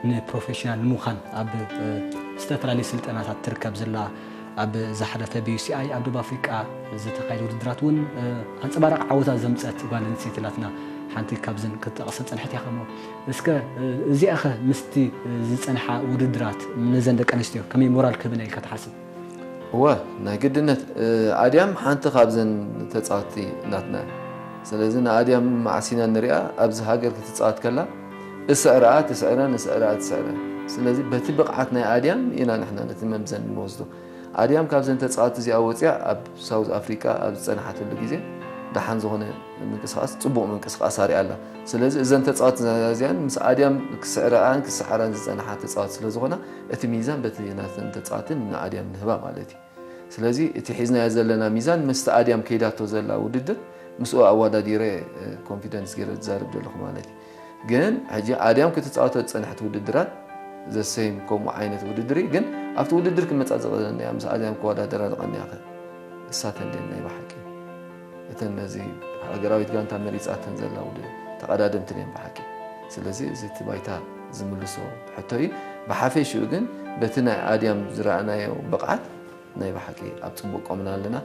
ንፕሮፌሽናል ንምዃን ኣብ ዝተፈላለየ ስልጠናታት ትርከብ ዘላ ኣብ ዝሓለፈ ብ ዩ ሲ ኣይ ኣብ ደቡብ ኣፍሪቃ ዝተኻየደ ውድድራት እውን ኣንፀባራቂ ዓወታት ዘምፀት ጓል ኣንስተይቲ ኣላትና ሓንቲ ካብዘን ክትጠቕሰን ፀንሐት ኢኻ እሞ እስከ እዚኣኸ ምስቲ ዝፀንሓ ውድድራት ነዘን ደቂ ኣንስትዮ ከመይ ሞራል ክህብን ኢልካ ትሓስብ? እወ ናይ ግድነት ኣድያም ሓንቲ ካብዘን ተፃወቲ ናትና እያ። ስለዚ ንኣድያም መዓስ ኢና ንሪኣ ኣብዚ ሃገር ክትፃወት ከላ እስዕርኣ ትስዕረን እስዕርኣ ትስዕረን። ስለዚ በቲ ብቕዓት ናይ ኣድያም ኢና ንሕና ነቲ መምዘኒ ንወስዶ። ኣድያም ካብዘን ተፃወቲ እዚኣ ወፂኣ ኣብ ሳውዝ ኣፍሪቃ ኣብ ዝፀንሓትሉ ግዜ ደሓን ዝኾነ ምንቅስቃስ ፅቡቕ ምንቅስቃስ ኣሪኣ ኣላ። ስለዚ እዘን ተፃወቲ እዚኣን ምስ ኣድያም ክስዕርኣን ክሰዓራን ዝፀንሓ ተፃወቲ ስለዝኾና እቲ ሚዛን በቲ ናተን ተፃወቲ ንኣድያም ንህባ ማለት እዩ። ስለዚ እቲ ሒዝናዮ ዘለና ሚዛን ምስቲ ኣድያም ከይዳቶ ዘላ ውድድር ምስኡ ኣወዳዲረ ኮንፊደንስ ገይረ ዝዛረብ ዘለኹ ማለት እዩ። ግን ሕጂ ኣድያም ክትፃወቶ ዝፀንሐት ውድድራት ዘሰይም ከምኡ ዓይነት ውድድር እዩ። ግን ኣብቲ ውድድር ክመፃ ዝኽእለኒ እያ ምስ ኣድያም ክወዳደራ ዝቐንያ ከ እሳተን ድየን ናይ ብሓቂ እተን ነዚ ሃገራዊት ጋንታ መሪፃተን ዘላ ውድድር ተቐዳደምቲ ድየን ብሓቂ። ስለዚ እዚ እቲ ባይታ ዝምልሶ ሕቶ እዩ። ብሓፈሽኡ ግን በቲ ናይ ኣድያም ዝረኣናዮ ብቕዓት ናይ ብሓቂ ኣብ ፅቡቅ ቆምና ኣለና።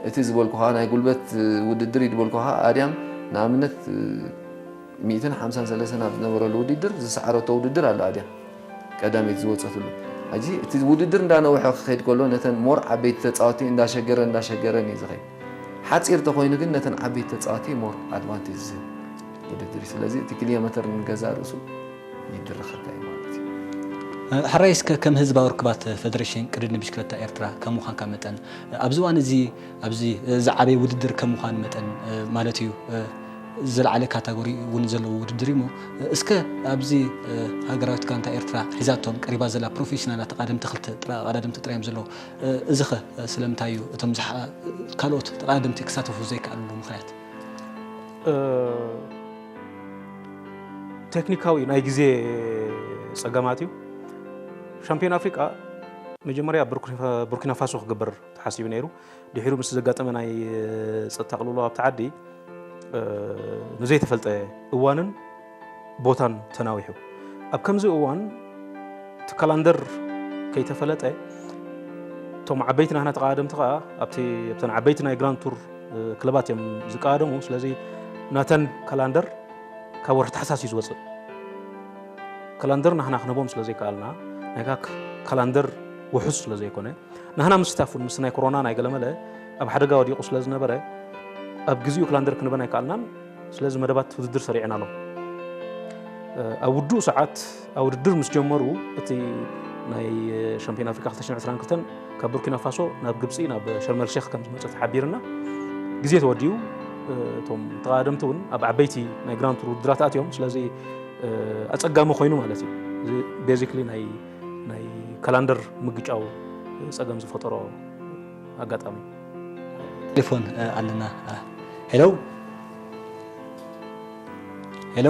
እቲ ዝበልኩኻ ናይ ጉልበት ውድድር እዩ ዝበልኩኻ ኣድያም ንኣብነት ሚእትን ሓምሳን ሰለስተን ኣብ ዝነበረሉ ውድድር ዝሰዓረቶ ውድድር ኣሎ ኣድያም ቀዳመይቲ ዝወፀትሉ ሕጂ እቲ ውድድር እንዳነውሐ ክኸይድ ከሎ ነተን ሞር ዓበይቲ ተፃወቲ እንዳሸገረ እንዳሸገረን እዩ ዝኸይድ። ሓፂር ተኮይኑ ግን ነተን ዓበይቲ ተፃወቲ ሞር ኣድቫንቴጅ ዝህብ ውድድር እዩ። ስለዚ እቲ ኪሎ ሜተር ንገዛ ርእሱ ይድረኸካ እዩ ማለት እዩ። ሕራይ እስከ ከም ህዝባዊ ርክባት ፈደሬሽን ቅድድም ብሽክለታ ኤርትራ ከም ምዃንካ መጠን ኣብዚ እዋን እዚ ኣብዚ ዝዓበየ ውድድር ከም ምዃኑ መጠን ማለት እዩ ዝለዓለ ካታጎሪ እውን ዘለዎ ውድድር እዩ እሞ እስከ ኣብዚ ሃገራዊት ጋንታ ኤርትራ ሒዛቶም ቀሪባ ዘላ ፕሮፌሽናላት ተቓደምቲ ክልተ ተቓዳደምቲ ጥራይ እዮም ዘለዉ። እዚ ኸ ስለምንታይ እዩ እቶም ካልኦት ተቓዳደምቲ ክሳተፉ ዘይከኣልሉ ምኽንያት? ቴክኒካዊ ናይ ግዜ ጸገማት እዩ። ሻምፒዮን ኣፍሪቃ መጀመርያ ቡርኪና ፋሶ ክግበር ተሓሲቡ ነይሩ። ድሒሩ ምስ ዘጋጠመ ናይ ጸጥታ ቅልውላው ኣብቲ ዓዲ ንዘይተፈልጠ እዋንን ቦታን ተናዊሑ። ኣብ ከምዚ እዋን እቲ ካላንደር ከይተፈለጠ እቶም ዓበይቲ ናህና ተቃዳደምቲ ከዓ ኣብቲ ኣብተን ዓበይቲ ናይ ግራንድ ቱር ክለባት እዮም ዝቀዳደሙ። ስለዚ ናተን ካላንደር ካብ ወርሒ ታሕሳስ እዩ ዝወፅእ። ካላንደር ናህና ክንህቦም ስለ ዘይከኣልና ናይካ ካላንደር ውሑስ ስለ ዘይኮነ ናህና ምስታፍ እውን ምስ ናይ ኮሮና ናይ ገለመለ ኣብ ሓደጋ ወዲቑ ስለ ዝነበረ ኣብ ግዚኡ ካላንደር ክንበን ኣይከኣልናን። ስለዚ መደባት ውድድር ሰሪዕና ኣሎ። ኣብ ውዱእ ሰዓት ኣብ ውድድር ምስ ጀመሩ እቲ ናይ ሻምፒዮን ኣፍሪካ ክልተ ሽሕን ዕስራን ክልተን ካብ ቡርኪና ፋሶ ናብ ግብፂ ናብ ሸርመል ሼክ ከም ዝመፀ ተሓቢርና ግዜ ተወዲኡ እቶም ተቐዳደምቲ እውን ኣብ ዓበይቲ ናይ ግራንድ ቱር ውድድራት ኣትዮም። ስለዚ ኣፀጋሚ ኮይኑ ማለት እዩ። እዚ ቤዚክሊ ናይ ናይ ካላንደር ምግጫው ፀገም ዝፈጠሮ ኣጋጣሚ። ቴሌፎን ኣለና። ሄሎ ሄሎ፣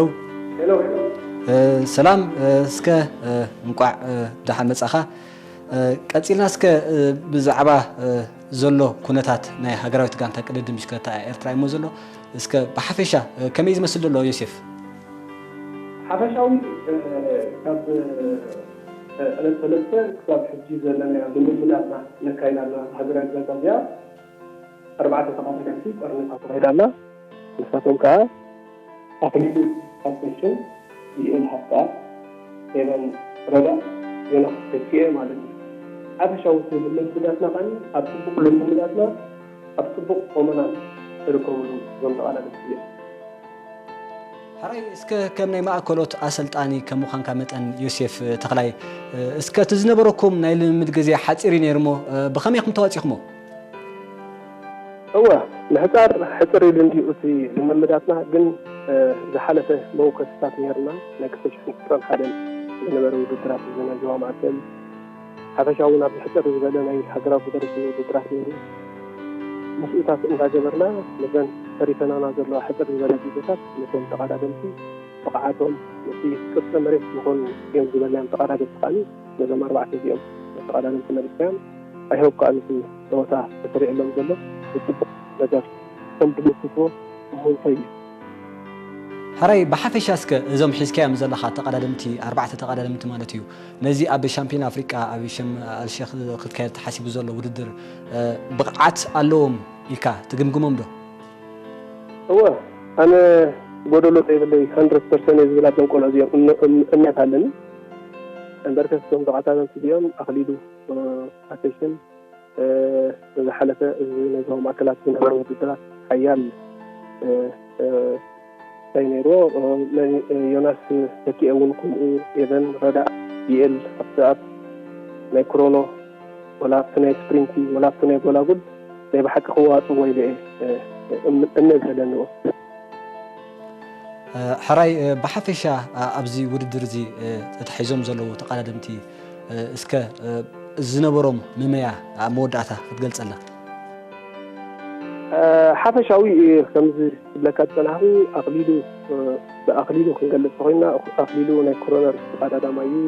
ሰላም። እስከ እንቋዕ ደሓን መጻኻ። ቀጺልና እስከ ብዛዕባ ዘሎ ኩነታት ናይ ሃገራዊት ጋንታ ቅድድም ብሽክለታ ኤርትራ እሞ ዘሎ እስከ ብሓፈሻ ከመይ ዝመስል ዘሎ ዮሴፍ? ሓፈሻዊ ካብ ዕለት ሰለስተ ክሳብ ሕጂ ዘለናዮ ልምምዳትና ነካይድ ኣለና። ሃገራዊት ጋንታ እዚኣ ኣርባዕተ ተቐዳደምቲ ጠርኒፋ ተኻይዳ ኣላ። ንሳቶም ከዓ ኣክሊሉ ኣሰሽን፣ ዩኤል ሃፍታ፣ ሄቨን ረዳ፣ ዮናስ ተኪኤ ማለት እዩ። ሓፈሻዊ እቲ ልምምዳትና ከዓ ኣብ ፅቡቕ ልምምዳትና ኣብ ፅቡቕ ቆመናን ዝርከብሉ እዞም ተቐዳደምቲ እዮም። ሕራይ እስከ ከም ናይ ማእከሎት ኣሰልጣኒ ከም ምዃንካ መጠን ዮሴፍ ተኽላይ እስከ እቲ ዝነበረኩም ናይ ልምምድ ግዜ ሓፂር እዩ ነይሩ እሞ ብኸመይ ኢኹም ተዋፂኹሞ? እወ ምሕፃር ሕፅር ኢሉ እንድዩ እቲ ልምምዳትና ግን ዝሓለፈ መወከስታት ነይርና ናይ ክልተ ሽሕን ዕስራን ሓደን ዝነበረ ውድድራት እዚ ናይ ዞባ ማእከል ሓፈሻ እውን ኣብዚ ሕፅር ዝበለ ናይ ሃገራዊ ፌደሬሽን ውድድራት ነይሩ። ምስኡታት እንዳገበርና ነዘን ተሪፈናና ዘለዋ ሕፅር ዝበለ ግዜታት ነቶም ተቐዳደምቲ ብቕዓቶም ነቲ ቅርፀ መሬት ዝኾኑ እዮም ዝበልናዮም ተቐዳደምቲ ከዓኒ ነዞም ኣርባዕተ እዚኦም ተቐዳደምቲ መሪፅናዮም። ኣይሆፕ ከዓ ነቲ ፀወታ ተሰሪዕሎም ዘሎ ብፅቡቕ ነገር ከም ድምክቶ እሞ እንታይ እዩ? ሕራይ ብሓፈሻ እስከ እዞም ሒዝካዮም ዘለኻ ተቐዳደምቲ ኣርባዕተ ተቐዳደምቲ ማለት እዩ ነዚ ኣብ ሻምፒዮን ኣፍሪቃ ኣብ ሸም ኣልሸክ ክትካየድ ተሓሲቡ ዘሎ ውድድር ብቕዓት ኣለዎም ኢልካ ትግምግሞም ዶ? እወ ኣነ ጎደሎ ዘይብለይ ሃንድረድ ፐርሰንት እየ ዝብል ኣብዞም ቆልዑ እዚኦም እምነት ኣለኒ። እምበር ከስቶም ተቐዳደምቲ እዚኦም ኣኽሊሉ ኣሰሽን ዝሓለፈ እዚ ነዞም ማእከላት ዝነበረ ውድድራት ሓያል እንታይ ነይርዎ ዮናስ ተኪኤ እውን ከምኡ ኤቨን ረዳእ ዩኤል ኣብቲ ኣብ ናይ ክሮኖ ወላ ኣብቲ ናይ ስፕሪንቲ ወላ ኣብቲ ናይ ጎላጉል ናይ ብሓቂ ክዋፅዎ ኢለ እየ እምነት ዘለኒ። ሕራይ ብሓፈሻ ኣብዚ ውድድር እዚ ተታሒዞም ዘለዉ ተቐዳደምቲ እስከ ዝነበሮም መመያ ኣብ መወዳእታ ክትገልፀልና? ሓፈሻዊ ከምዚ ክብለካ ዝፀናሕኩ ኣኽሊሉ ብኣኽሊሉ ክንገልፅ ተኮይንና ኣኽሊሉ ናይ ክሮነር ተቐዳዳማይ እዩ።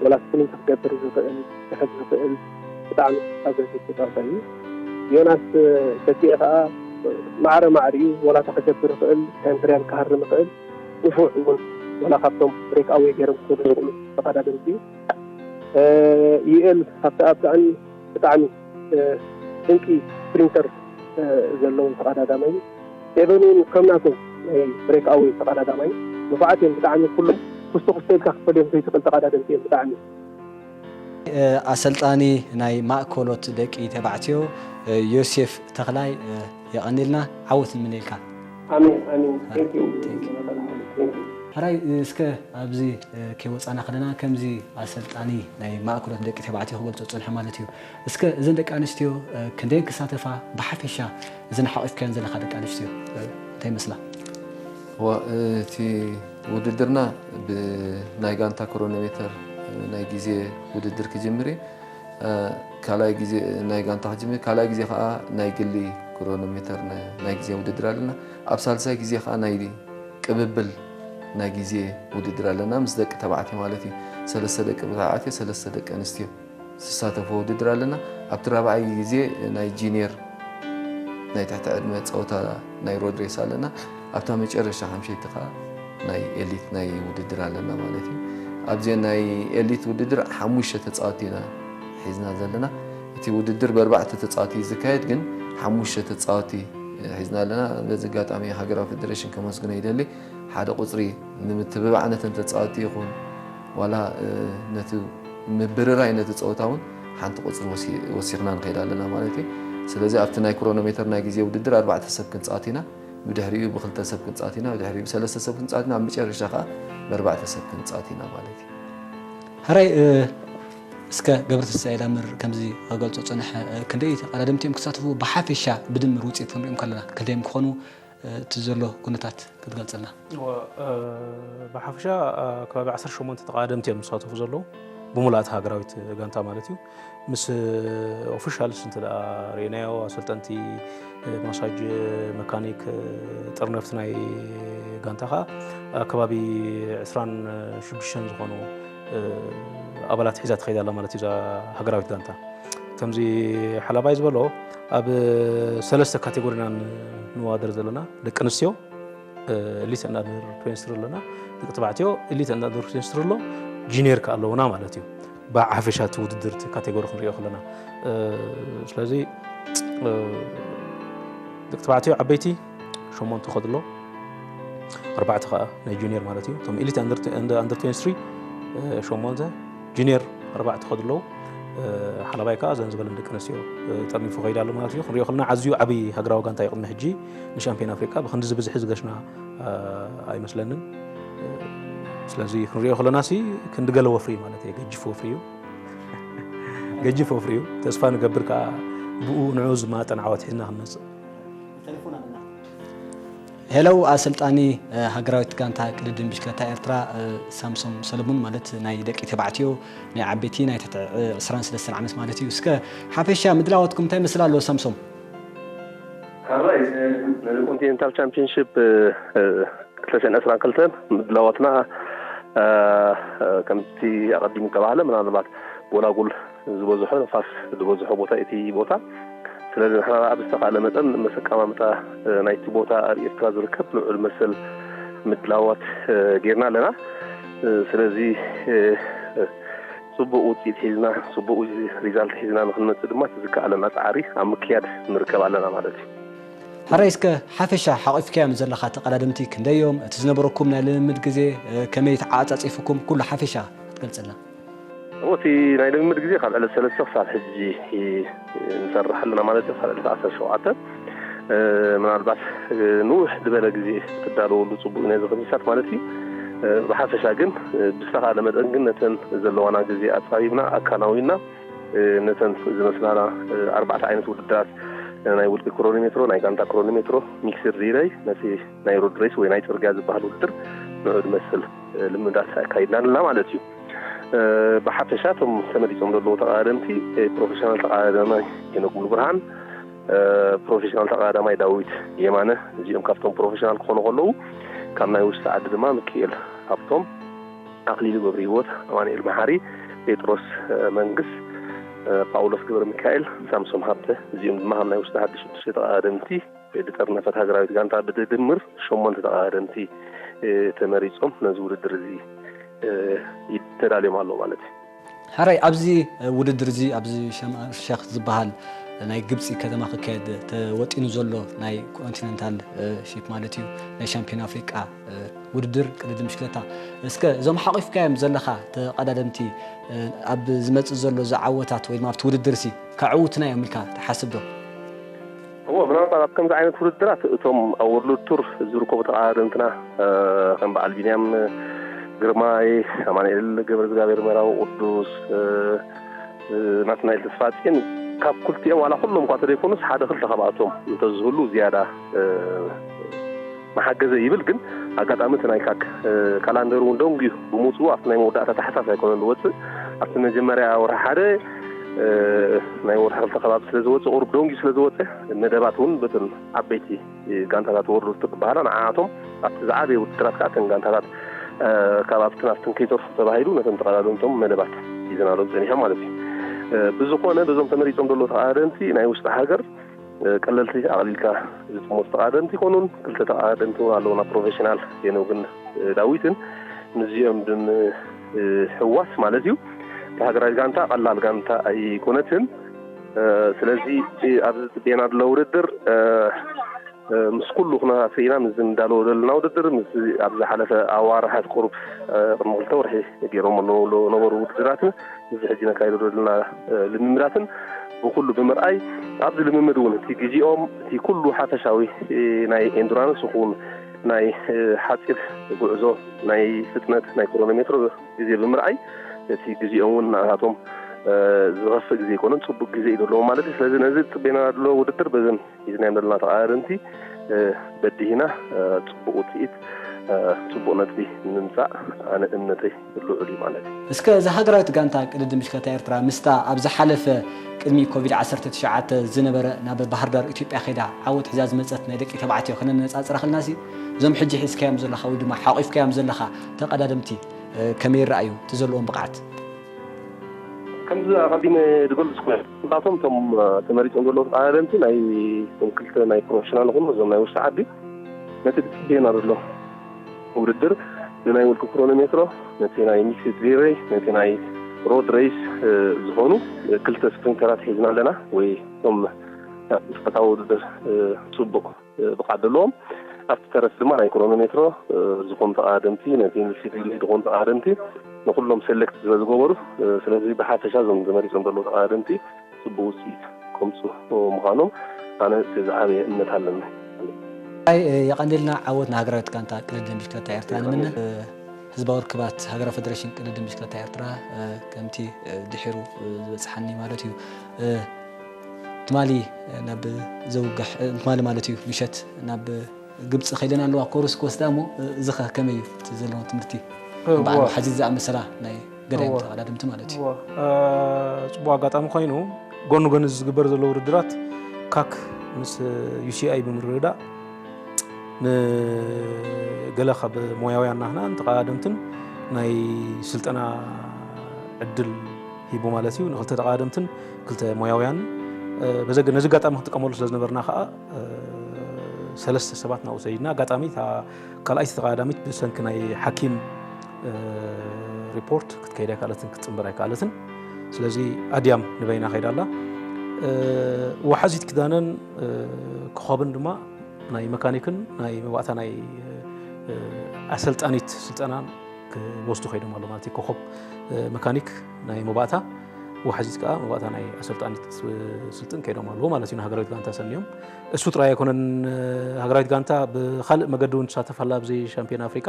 ወላ ስፕሪንት ክገብር ዝኽእል ክሕዝ ዝኽእል ብጣዕሚ ኣገዳሲ ተፃዋታይ እዩ። ዮናስ ተኪኤ ከዓ ማዕረ ማዕሪኡ ወላ ክገብር ይኽእል፣ ታይም ትርያል ክሃርም ይኽእል፣ ንፉዕ እውን ወላ ካብቶም ብሬክ ኣዌይ ገይሮም ክኸዱ ዝኽእሉ ተቐዳደምቲ እዩ። ዩኤል ሃብተኣብ ከዓኒ ብጣዕሚ ድንቂ ስፕሪንተር ዘለዎ ተቐዳዳማይ እዩ። ኤቨን እውን ከም ናቶም ናይ ብሬክ ኣዌይ ተቐዳዳማይ እዩ። ንፉዓት እዮም ብጣዕሚ ኩሎም ኩስቶ ኩስቶ ኢልካ ክትፈልዮም ዘይትኽእል ተቐዳደምቲ እዮም ብጣዕሚ። ኣሰልጣኒ ናይ ማእከሎት ደቂ ተባዕትዮ ዮሴፍ ተኽላይ፣ የቐንየልና፣ ዓወት ንምነየልካ። ኣሜን ኣሜን። Thank you። ሕራይ፣ እስከ ኣብዚ ከይወፃና ከለና ከምዚ ኣሰልጣኒ ናይ ማእከሎት ደቂ ተባዕትዮ ክገልፆ ዝፀንሐ ማለት እዩ። እስከ እዘን ደቂ ኣንስትዮ ክንደየን ክሳተፋ ብሓፈሻ እዘን ሓቒፍካየን ዘለኻ ደቂ ኣንስትዮ እንታይ ይመስላ? እቲ ውድድርና ብናይ ጋንታ ክሮኖሜተር ናይ ግዜ ውድድር ክጅምር እዩ። ካልኣይ ግዜ ናይ ጋንታ ክጅምር፣ ካልኣይ ግዜ ከዓ ናይ ግሊ ክሮኖሜተር ናይ ግዜ ውድድር ኣለና። ኣብ ሳልሳይ ግዜ ከዓ ናይ ቅብብል ናይ ግዜ ውድድር ኣለና፣ ምስ ደቂ ተባዕትዮ ማለት እዩ። ሰለስተ ደቂ ተባዕትዮ፣ ሰለስተ ደቂ ኣንስትዮ ዝሳተፎ ውድድር ኣለና። ኣብቲ ራብዓይ ግዜ ናይ ጂኒየር ናይ ትሕቲ ዕድመ ፀወታ ናይ ሮድሬስ ኣለና። ኣብታ መጨረሻ ሓምሸይቲ ከዓ ናይ ኤሊት ናይ ውድድር ኣለና ማለት እዩ። ኣብዚ ናይ ኤሊት ውድድር ሓሙሽተ ተፃወቲ ኢና ሒዝና ዘለና። እቲ ውድድር ብኣርባዕተ ተፃወቲ እዩ ዝካየድ፣ ግን ሓሙሽተ ተፃወቲ ሒዝና ኣለና። በዚ ኣጋጣሚ ሃገራዊ ፌደሬሽን ከመስግኖ ይደሊ። ሓደ ቁፅሪ ንምትብባዕ ነተን ተፃወቲ ይኹን ዋላ ነቲ ምብርራይ ነቲ ፀወታ እውን ሓንቲ ቁፅሪ ወሲኽና ንኸይድ ኣለና ማለት እዩ። ስለዚ ኣብቲ ናይ ክሮኖሜተር ናይ ግዜ ውድድር ኣርባዕተ ሰብ ክንፃወት ኢና፣ ብድሕሪኡ ብክልተ ሰብ ክንፃወት ኢና፣ ብድሕሪኡ ብሰለስተ ሰብ ክንፃወት ኢና፣ ኣብ መጨረሻ ከዓ ብኣርባዕተ ሰብ ክንፃወት ኢና ማለት እዩ። ሕራይ፣ እስከ ገብረተንሳኤ ዳምር ከምዚ ክገልፆ ዝፀንሐ፣ ክንደይ ተቐዳደምቲ እዮም ክሳተፉ ብሓፈሻ ብድምር ውፅኢት ክንሪኦም ከለና ክንደይ እዮም ክኾኑ? እቲ ዘሎ ኩነታት ክትገልፀልና። ብሓፈሻ ከባቢ ዓሰርተ ሸሞንተ ተቐዳደምቲ እዮም ዝሳተፉ ዘለዉ፣ ብሙሉኣት ሃገራዊት ጋንታ ማለት እዩ። ምስ ኦፊሻልስ እንተ ደኣ ርኢናዮ፣ ኣሰልጠንቲ፣ ማሳጅ፣ መካኒክ፣ ጥርነፍቲ ናይ ጋንታ ከዓ ከባቢ ዕስራን ሽዱሽተን ዝኾኑ ኣባላት ሒዛ ትኸይድ ኣላ ማለት እዩ እዛ ሃገራዊት ጋንታ። ከምዚ ሓላባይ ዝበሎ ኣብ ሰለስተ ካቴጎሪና ንዋደር ዘለና፣ ደቂ ኣንስትዮ ኤሊት ኣንደር ትዌንቲ ስሪ ኣለና፣ ደቂ ተባዕትዮ ኤሊት ኣንደር ትዌንቲ ስሪ ኣሎ፣ ጂኒየር ከ ኣለውና ማለት እዩ። ብሓፈሻ እቲ ውድድር እቲ ካቴጎሪ ክንሪኦ ከለና ስለዚ ደቂ ተባዕትዮ ዓበይቲ ሸሞንተ ከድሎ ኣርባዕተ ከዓ ናይ ጁኒየር ማለት እዩ። እቶም ኤሊት ኣንደር ትዌንቲ ስሪ ሸሞንተ፣ ጁኒየር ኣርባዕተ ከድለዉ ሓላባይ ከዓ ዘን ዝበለን ደቂ ኣንስትዮ ጠርኒፉ ከይዳ ኣሎ ማለት እዩ። ክንሪኦ ከለና ኣዝዩ ዓብዪ ሃገራዊ ጋንታ እዩ። ቅድሚ ሕጂ ንሻምፒዮን ኣፍሪቃ ብክንዲ ዝበዝሒ ዝገሽና ኣይመስለንን። ስለዚ ክንሪኦ ከለና ሲ ክንዲ ገለ ወፍሪ እዩ ማለት እዩ። ገጅፍ ወፍሪ እዩ። ገጅፍ ወፍሪ እዩ። ተስፋ ንገብር ከዓ ብኡ ንዑ ዝማጠን ዓወት ሒዝና ክንመፅእ። ሄለው ኣሰልጣኒ ሃገራዊት ጋንታ ቅድድም ብሽክለታ ኤርትራ ሳምሶም ሰለሙን ማለት ናይ ደቂ ተባዕትዮ ናይ ዓበይቲ ናይ ትሕቲ ዕስራን ሰለስተን ዓመት ማለት እዩ። እስከ ሓፈሻ ምድላዋትኩም እንታይ ይመስል ኣሎ ሳምሶም? ካራይ ንኮንቲኔንታል ቻምፒዮንሽፕ ክልተ ሽሕን ዕስራን ክልተን ምድላዋትና ከምቲ ኣቐዲሙ ዝተባህለ ምናልባት ጎላጉል ዝበዝሖ ንፋስ ዝበዝሖ ቦታ እቲ ቦታ ስለዚ ንሕና ኣብ ዝተኻለ መጠን መሰቃማምጣ ናይቲ ቦታ ኣብ ኤርትራ ዝርከብ ልዑል መሰል ምድላዋት ጌርና ኣለና። ስለዚ ፅቡቕ ውፅኢት ሒዝና ፅቡቕ ሪዛልት ሒዝና ንክንመፅእ ድማ እቲ ዝከኣለና ፃዕሪ ኣብ ምክያድ ንርከብ ኣለና ማለት እዩ። ሕራይ እስከ ሓፈሻ ሓቒፍካዮም ዘለኻ ተቐዳደምቲ ክንደይ እዮም? እቲ ዝነበረኩም ናይ ልምምድ ግዜ ከመይ ተዓጻጺፍኩም ኩሉ ሓፈሻ ክትገልጸልና? እቲ ናይ ልምምድ ግዜ ካብ ዕለት ሰለስተ ክሳብ ሕጂ ንሰርሕ ኣለና ማለት እዩ። ካብ ዕለት ዓሰርተ ሸውዓተ ምናልባት ንውሕ ዝበለ ግዜ ክትዳለወሉ ፅቡቅ እዩ ነዚ ከምዚታት ማለት እዩ። ብሓፈሻ ግን ብዝተኻለ መጠን ግን ነተን ዘለዋና ግዜ ኣፃቢብና ኣካናዊና ነተን ዝመስላና ኣርባዕተ ዓይነት ውድድራት ናይ ውልቂ ክሮኖሜትሮ፣ ናይ ጋንታ ክሮኖሜትሮ፣ ሚክስድ ሪለይ፣ ነቲ ናይ ሮድ ሬስ ወይ ናይ ፅርግያ ዝበሃል ውድድር ንዑ ዝመስል ልምዳት ኣካይድና ኣለና ማለት እዩ። ብሓፈሻ እቶም ተመሪፆም ዘለዉ ተቐዳደምቲ ፕሮፌሽናል ተቐዳዳማይ የነጉል ብርሃን፣ ፕሮፌሽናል ተቐዳዳማይ ዳዊት የማነ፣ እዚኦም ካብቶም ፕሮፌሽናል ክኾኑ ከለዉ ካብ ናይ ውሽጢ ዓዲ ድማ ሚኪኤል ሃብቶም፣ ኣኽሊሉ ገብረሂወት፣ ኣማኑኤል መሓሪ፣ ጴጥሮስ መንግስ፣ ጳውሎስ ገብረ ሚካኤል፣ ሳምሶም ሃብተ፣ እዚኦም ድማ ካብ ናይ ውሽጢ ዓዲ ሽዱሽተ ተቐዳደምቲ ብጠርነፈት ሃገራዊት ጋንታ ብድምር ሸሞንተ ተቐዳደምቲ ተመሪፆም ነዚ ውድድር እዚ ተዳልዮም ኣለዉ ማለት እዩ። ሕራይ ኣብዚ ውድድር እዚ ኣብዚ ሸምኣር ሸክ ዝበሃል ናይ ግብፂ ከተማ ክካየድ ተወጢኑ ዘሎ ናይ ኮንቲነንታል ሺፕ ማለት እዩ ናይ ሻምፒዮን ኣፍሪቃ ውድድር ቅድድም ብሽክለታ። እስከ እዞም ሓቂፍካዮም ዘለኻ ተቐዳደምቲ ኣብ ዝመፅእ ዘሎ ዝዓወታት ወይ ድማ ኣብቲ ውድድር ሲ ከዕውትና እዮም ኢልካ ትሓስብ ዶ? እዎ፣ ምናልባት ኣብ ከምዚ ዓይነት ውድድራት እቶም ኣብ ወርልድ ቱር ዝርከቡ ተቐዳደምትና ከም በዓል ቢንያም ግርማይ፣ ኣማኑኤል ገብረ እግዚኣብሔር፣ መራዊ ቅዱስ፣ ናትናኤል ተስፋጽዮን፣ ካብ ክልቲኦም ዋላ ኩሎም እኳ ተደይኮኑስ ሓደ ክልተ ካብኣቶም እንተዝህሉ ዝያዳ መሓገዘ ይብል። ግን ኣጋጣሚ እቲ ናይ ካክ ካላንደር እውን ደንጉዩ ብምውፅኡ ኣብቲ ናይ መወዳእታ ታሕሳስ ኣይኮነን ዝወፅእ፣ ኣብቲ መጀመርያ ወርሒ ሓደ ናይ ወርሒ ክልተ ከባቢ ስለ ዝወፅእ፣ ቁሩብ ደንጉዩ ስለ ዝወፀ፣ መደባት እውን በተን ዓበይቲ ጋንታታት ወርልድ ቱር ዝበሃላ ንዓቶም ኣብቲ ዝዓበየ ውድድራት ከዓ እተን ጋንታታት ካብ ኣብትን ኣብትን ከይተርፉ ተባሂሉ ነቶም ተቐዳደምቶም መደባት ሒዘናሎም ፀኒሖም ማለት እዩ። ብዝኾነ በዞም ተመሪፆም ዘለዉ ተቐዳደምቲ ናይ ውሽጢ ሃገር ቀለልቲ ኣቕሊልካ ዝጥመቱ ተቐዳደምቲ ይኮኑን። ክልተ ተቐዳደምቲ እውን ኣለውና፣ ፕሮፌሽናል ሄኖግን ዳዊትን። ምስዚኦም ብምሕዋስ ማለት እዩ። እታ ሃገራዊት ጋንታ ቀላል ጋንታ ኣይኮነትን። ስለዚ ኣብዚ ዝፅበየና ዘሎ ውድድር ምስ ኩሉ ኩነታት ርኢና ምስ ዝንዳለዎ ዘለና ውድድር ምስ ኣብ ዝሓለፈ ኣዋርሓት ቁሩብ ቅድሚ ክልተ ወርሒ ገይሮሞ ነበሩ ውድድራትን እዚ ሕጂ ነካይዶ ዘለና ልምምዳትን ብኩሉ ብምርኣይ ኣብዚ ልምምድ እውን እቲ ግዜኦም እቲ ኩሉ ሓፈሻዊ ናይ ኤንዱራንስ ይኹን ናይ ሓፂር ጉዕዞ ናይ ፍጥነት ናይ ክሮኖሜትሮ ግዜ ብምርኣይ እቲ ግዜኦም እውን ንኣታቶም ዝኸፍእ ግዜ ኣይኮነን፣ ፅቡቅ ግዜ እዩ ዘለዎም ማለት እዩ። ስለዚ ነዚ ዝፅበየና ዘሎ ውድድር በዘን ሒዝናዮም ዘለና ተቐዳደምቲ በዲህና ፅቡቅ ውፅኢት ፅቡቅ ነጥቢ ንምምፃእ ኣነ እምነተይ ልዑል እዩ ማለት እዩ። እስከ እዛ ሃገራዊት ጋንታ ቅድድም ብሽክለታ ኤርትራ ምስታ ኣብ ዝሓለፈ ቅድሚ ኮቪድ ዓሰርተ ትሽዓተ ዝነበረ ናብ ባህርዳር ኢትዮጵያ ከይዳ ዓወት ሒዛ ዝመፀት ናይ ደቂ ተባዕትዮ ከነነፃፅራ ከለናሲ እዞም ሕጂ ሒዝካዮም ዘለኻ ወይ ድማ ሓቒፍካዮም ዘለኻ ተቐዳደምቲ ከመይ ይረኣዩ እቲ ዘለዎም ብቕዓት? ከምዚ ኣቐዲመ ዝገልጽኩ ናቶም እቶም ተመሪጾም ዘለዉ ተቐዳደምቲ ናይ እቶም ክልተ ናይ ፕሮፌሽናል ይኹኑ እዞም ናይ ውሽጢ ዓዲ ነቲ ብጽቤና ዘሎ ውድድር ንናይ ውልቂ ክሮኖሜትሮ ነቲ ናይ ሚክስድ ሪሌይ ነቲ ናይ ሮድ ሬስ ዝኾኑ ክልተ ስፕሪንተራት ሒዝና ኣለና ወይ እቶም ንጥፈታዊ ውድድር ጽቡቕ ብቕዓት ዘለዎም ኣብቲ ተረፍ ድማ ናይ ክሮኖሜትሮ ዝኾኑ ተቐዳደምቲ ነቲ ሚክስድ ሪሌይ ዝኾኑ ተቐዳደምቲ ንኹሎም ሴሌክት ስለ ዝገበሩ ስለዚ ብሓፈሻ እዞም ተመሪጾም ዘለዉ ተቐዳደምቲ ጽቡቕ ውፅኢት ከምፁ ምዃኖም ኣነ እቲ ዝዓበየ እምነት ኣለኒ። የቐንደል ልና ዓወት ንሃገራዊት ጋንታ ቅድድም ብሽክለታ ኤርትራ ንምነ። ህዝባዊ ርክባት ሃገራዊ ፈደረሽን ቅድድም ብሽክለታ ኤርትራ ከምቲ ድሒሩ ዝበፅሓኒ ማለት እዩ ትማሊ ናብ ዘውግሕ ትማሊ ማለት እዩ ምሸት ናብ ግብፂ ከይደን ኣለዋ ኮርስ ክወስዳ እሞ እዚ ከ ከመይ እዩ እቲ ዘለዎም ትምህርቲ በዓል ሓዚ ዝኣመሰላ ናይ ገዳይም ተቐዳደምቲ ማለት እዩ። ፅቡቅ ኣጋጣሚ ኮይኑ ጎኒ ጎኒ ዝግበር ዘሎ ውድድራት ካክ ምስ ዩሲኣይ ብምርድዳእ ንገለ ካብ ሞያውያን ናህናን ተቐዳደምትን ናይ ስልጠና ዕድል ሂቡ ማለት እዩ። ንክልተ ተቐዳደምትን ክልተ ሞያውያን ነዚ ኣጋጣሚ ክንጥቀመሉ ስለ ዝነበርና ከዓ ሰለስተ ሰባት ናብኡ ሰዲድና። ኣጋጣሚ እታ ካልኣይቲ ተቐዳዳሚት ብሰንኪ ናይ ሓኪም ሪፖርት ክትከይድ ኣይከኣለትን ክትፅንበር ኣይከኣለትን። ስለዚ ኣድያም ንበይና ከይዳ ኣላ። ወሓዚት ክዳነን ኮኸብን ድማ ናይ መካኒክን ናይ መባእታ ናይ ኣሰልጣኒት ስልጠናን ክወስዱ ከይዶም ኣሎ ማለት እዩ። ኮኸብ መካኒክ ናይ መባእታ ወሓዚት ከዓ መባእታ ናይ ኣሰልጣኒት ስልጥን ከይዶም ኣለዎ ማለት እዩ። ንሃገራዊት ጋንታ ሰኒዮም እሱ ጥራይ ኣይኮነን። ሃገራዊት ጋንታ ብካልእ መገዲ እውን ትሳተፍ ኣላ ኣብዚ ሻምፒዮን ኣፍሪቃ።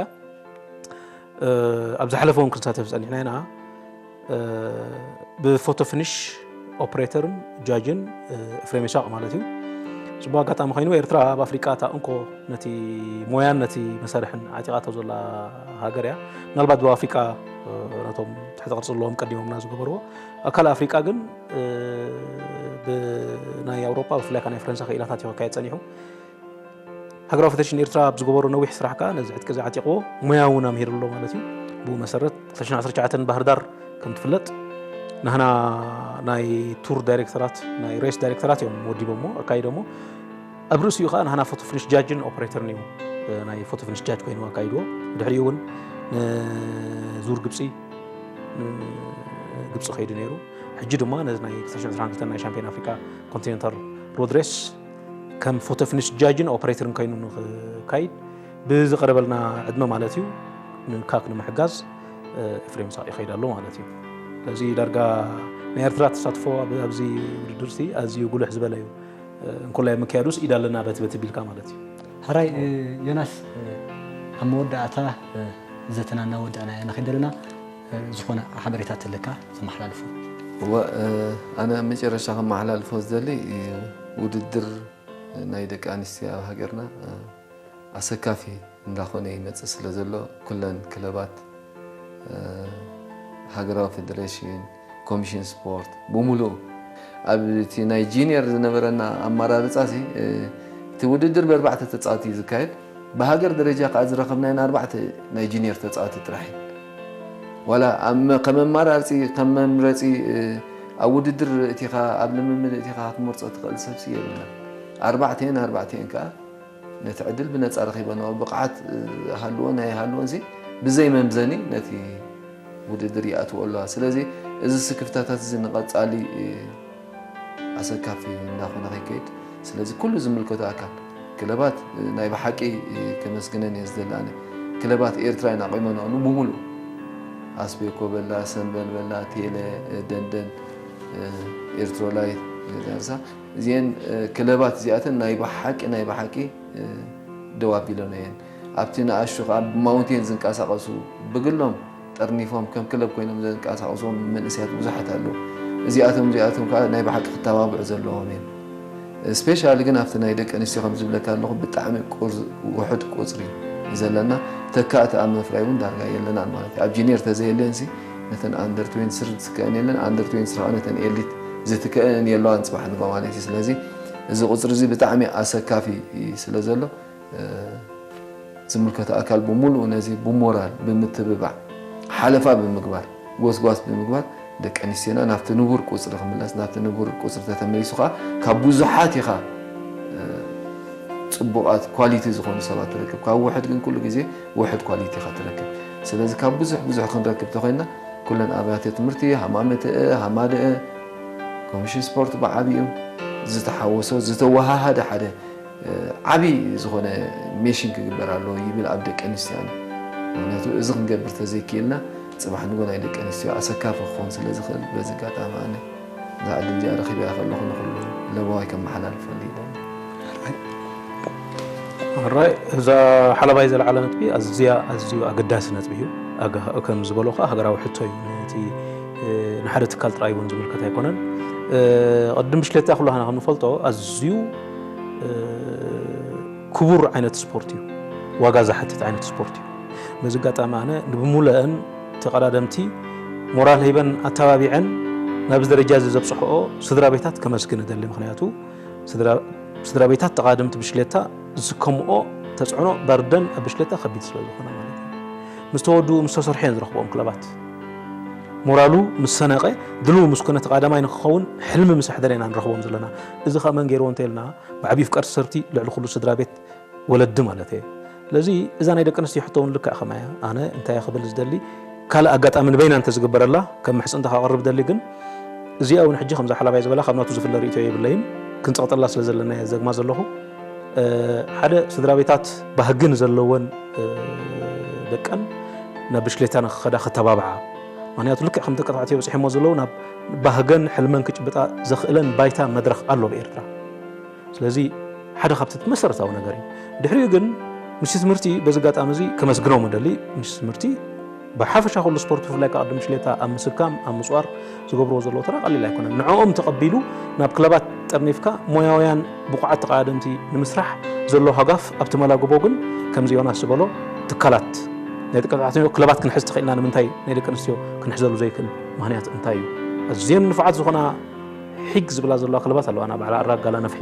ኣብ ዝሓለፈ እውን ክንሳተፍ ፀኒሕና ኢና። ብፎቶ ፊኒሽ ኦፕሬተርን ጃጅን ኤፍሬም ይስሐቅ ማለት እዩ። ፅቡቅ ኣጋጣሚ ኮይኑ ኤርትራ ኣብ ኣፍሪቃ እታ እንኮ ነቲ ሞያን ነቲ መሳርሕን ዓጢቓቶ ዘላ ሃገር እያ። ምናልባት ኣብ ኣፍሪቃ ነቶም ትሕተ ቅርፂ ዘለዎም ቀዲሞምና ዝገበርዎ ኣብ ካልእ ኣፍሪቃ ግን ብናይ ኣውሮጳ ብፍላይ ናይ ፈረንሳ ክኢላታት እዩ ክካየድ ፀኒሑ። ሃገራዊ ፈደረሽን ኤርትራ ኣብ ዝገበሮ ነዊሕ ስራሕ ከዓ ነዚ ዕጥቂ እዚ ዓጢቕዎ ሞያ እውን ኣምሂሩ ኣሎ ማለት እዩ። ብኡ መሰረት ክልተ ሽሕን ዓሰርተ ትሽዓተን ባህር ዳር ከም ትፍለጥ ናህና ናይ ቱር ዳይሬክተራት ናይ ሬስ ዳይሬክተራት እዮም ወዲቦሞ ኣካይዶሞ። ኣብ ርእሲኡ ከዓ ናህና ፎቶ ፊኒሽ ጃጅን ኦፕሬተርን እዩ ናይ ፎቶ ፊኒሽ ጃጅ ኮይኑ ኣካይድዎ። ድሕሪኡ እውን ንዙር ግብፂ ግብፂ ከይዱ ነይሩ። ሕጂ ድማ ነዚ ናይ ክልተ ሽሕን ዕስራን ክልተን ናይ ሻምፒዮን ኣፍሪቃ ኮንቲኔንታል ሮድ ሬስ ከም ፎቶ ፊኒሽ ጃጅን ኦፕሬተርን ኮይኑ ንክካይድ ብዝቐረበልና ዕድመ ማለት እዩ ንካክ ንምሕጋዝ ኤፍሬም ሳቕ ይኸይድ ኣሎ ማለት እዩ። ስለዚ ዳርጋ ናይ ኤርትራ ተሳትፎ ኣብዚ ውድድር ሲ ኣዝዩ ጉልሕ ዝበለ እዩ። እንኮላይ ምክያዱስ ኢድ ኣለና በቲ በቲ ቢልካ ማለት እዩ። ሕራይ ዮናስ፣ ኣብ መወዳእታ ዘተና እናወዳእና ኢና ንኸይድ ዘለና፣ ዝኾነ ሓበሬታ ተለካ ዘመሓላልፎ? እወ፣ ኣነ ኣብ መጨረሻ ከመሓላልፎ ዝደሊ ውድድር ናይ ደቂ ኣንስትዮ ኣብ ሃገርና ኣሰካፊ እንዳኾነ ይመጽእ ስለ ዘሎ ኩለን ክለባት፣ ሃገራዊ ፌደሬሽን፣ ኮሚሽን ስፖርት ብምሉኡ ኣብ እቲ ናይ ጂኒየር ዝነበረና ኣመራርጻ ሲ እቲ ውድድር ብኣርባዕተ ተጻወቲ እዩ ዝካየድ። ብሃገር ደረጃ ከዓ ዝረኸብናዮ ኣርባዕተ ናይ ጂኒየር ተጻወቲ ጥራሕ እዩ። ዋላ ከም ኣመራርጺ ከም መምረጺ ኣብ ውድድር እቲኻ ኣብ ልምምድ እቲኻ ክትመርጾ ትኽእል ሰብ ሲ የብልና። ኣርባዕተን ኣርባዕተን ከዓ ነቲ ዕድል ብነጻ ረኺበንኦ ብቕዓት ሃልዎን ኣይሃልዎን ሲ ብዘይ መምዘኒ ነቲ ውድድር ይኣትዎ ኣለዋ። ስለዚ እዚ ስክፍታታት እዚ ንቐጻሊ ኣሰካፊ እንዳኾነ ከይከይድ፣ ስለዚ ኩሉ ዝምልከቶ ኣካል ክለባት ናይ ብሓቂ ከመስግነን እየ ዝደሊ። ኣነ ክለባት ኤርትራ ኢና ቆይመንኦ ብምሉእ ኣስቤኮ በላ፣ ሰምበል በላ፣ ቴለ፣ ደንደን፣ ኤርትሮላይት፣ ዳርሳ እዚአን ክለባት እዚኣተን ናይ ብሓቂ ናይ ብሓቂ ደው ኣቢሎን እየን። ኣብቲ ንኣሽቱ ከዓ ብማውንቴን ዝንቀሳቐሱ ብግሎም ጠርኒፎም ከም ክለብ ኮይኖም ዘንቀሳቕስዎም መንእሰያት ብዙሓት ኣለዉ። እዚኣቶም እዚኣቶም ከዓ ናይ ብሓቂ ክተባብዑ ዘለዎም እዮም። ስፔሻሊ ግን ኣብቲ ናይ ደቂ ኣንስትዮ ከም ዝብለካ ኣለኹ ብጣዕሚ ውሑድ ቁፅሪ እዩ ዘለና። ተካእቲ ኣብ ምፍራይ እውን ዳርጋ የለናን ማለት እዩ። ኣብ ጂኒየር ተዘየለን ሲ ነተን ኣንደር ትዌንቲ ስሪ ዝትከእን የለን፣ ኣንደር ትዌንቲ ስሪ ከዓ ነተን ኤሊት ዝትከእን የለዋን ፅባሕ ንጎ ማለት እዩ። ስለዚ እዚ ቁፅሪ እዚ ብጣዕሚ ኣሰካፊ ስለ ዘሎ ዝምልከቶ ኣካል ብምሉኡ ነዚ ብሞራል ብምትብባዕ ሓለፋ ብምግባር ጎስጓስ ብምግባር ደቂ ኣንስትዮና ናብቲ ንቡር ቁፅሪ ክምለስ ናብቲ ንቡር ቁፅሪ ተተመሊሱ ከዓ ካብ ብዙሓት ኢኻ ፅቡቓት ኳሊቲ ዝኾኑ ሰባት ትረክብ። ካብ ውሕድ ግን ኩሉ ግዜ ውሕድ ኳሊቲ ኢኻ ትረክብ። ስለዚ ካብ ብዙሕ ብዙሕ ክንረክብ ተኾይንና ኩለን ኣብያተ ትምህርቲ ሃማመተአ ሃማደአ ኮሚሽን ስፖርት ብዓብዩ ዝተሓወሶ ዝተወሃሃደ ሓደ ዓብዪ ዝኾነ ሜሽን ክግበር ኣለዎ ይብል ኣብ ደቂ ኣንስትዮ። ምክንያቱ እዚ ክንገብር ተዘይክኢልና ፅባሕ ንጎ ናይ ደቂ ኣንስትዮ ኣሰካፊ ክኸውን ስለ ዝኽእል በዚ ኣጋጣሚ ኣነ እዛ ዕድል እዚኣ ረኺበያ ከለኹ ንኹሉ ለበዋይ ከመሓላልፈሉ ይደሊ። ሕራይ እዛ ሓለባይ ዘለዓለ ነጥቢ ኣዝያ ኣዝዩ ኣገዳሲ ነጥቢ እዩ። ከም ዝበሎ ከዓ ሃገራዊ ሕቶ እዩ። ነቲ ንሓደ ትካል ጥራይ እውን ዝምልከት ኣይኮነን። ቅድም ብሽሌታ ኩላህና ከም ንፈልጦ ኣዝዩ ክቡር ዓይነት ስፖርት እዩ። ዋጋ ዝሓትት ዓይነት ስፖርት እዩ። በዚ ኣጋጣሚ ኣነ ንብሙለአን ተቐዳደምቲ ሞራል ሂበን ኣተባቢዐን ናብዚ ደረጃ እዚ ዘብፅሕኦ ስድራ ቤታት ከመስግን እደሊ። ምክንያቱ ስድራ ቤታት ተቓደምቲ ብሽሌታ ዝስከምኦ ተፅዕኖ በርደን ኣብ ብሽሌታ ከቢድ ስለ ዝኾነ ማለት እዩ። ምስ ተወድኡ ምስ ተሰርሑ እየን ዝረኽብኦም ክለባት። ሞራሉ ምስ ሰነቐ ድልው ምስ ኮነ ተቓዳማይ ንክኸውን ሕልሚ ምስ ኣሕደረ ኢና ንረኽቦም ዘለና። እዚ ከዓ መን ገይርዎ እንተኢልና ብዓብዩ ፍቃድ ሰርቲ ልዕሊ ኩሉ ስድራ ቤት ወለዲ ማለት እየ። ስለዚ እዛ ናይ ደቂ ኣንስትዮ ሕቶ እውን ልክዕ ከማያ ኣነ እንታይ ክብል ዝደሊ ካልእ ኣጋጣሚ ንበይና እንተዝግበረላ ከም ምሕፅንታ ከቕርብ ደሊ ግን እዚኣ እውን ሕጂ ከምዛ ሓላባይ ዝበላ ካብ ናቱ ዝፍለ ርእቶ የብለይን ክንፀቕጠላ ስለ ዘለና እየ ዘግማ ዘለኹ። ሓደ ስድራ ቤታት ባህግን ዘለወን ደቀን ናብ ብሽሌታ ንክኸዳ ከተባብዓ ምክንያቱ ልክዕ ከም ደቂ ተባዕትዮ በፂሖሞ ዘለዉ ናብ ባህገን ሕልመን ክጭብጣ ዘኽእለን ባይታ መድረኽ ኣሎ ብኤርትራ። ስለዚ ሓደ ካብቲ መሰረታዊ ነገር እዩ። ድሕሪኡ ግን ሚኒስትሪ ትምህርቲ በዚ ኣጋጣሚ እዚ ከመስግኖም እደሊ። ሚኒስትሪ ትምህርቲ ብሓፈሻ ኩሉ ስፖርት ብፍላይ ከዓ ቅድም ሽሌታ ኣብ ምስካም ኣብ ምፅዋር ዝገብርዎ ዘለዎ ተራ ቀሊል ኣይኮነን። ንዕኦም ተቐቢሉ ናብ ክለባት ጠርኒፍካ ሞያውያን ብቑዓት ተቐዳደምቲ ንምስራሕ ዘሎ ሃጋፍ ኣብቲ መላግቦ ግን ከምዚ ዮናስ ዝበሎ ትካላት ናይ ደቂ ተባዕትዮ ክለባት ክንሕዝ ተኽእልና ንምንታይ ናይ ደቂ ኣንስትዮ ክንሕዘሉ ዘይክእል ምክንያት እንታይ እዩ? ኣዝየን ንፉዓት ዝኾና ሒግ ዝብላ ዘለዋ ክለባት ኣለዋ ናብ ባዕላ ኣራጋላ ነፍሒ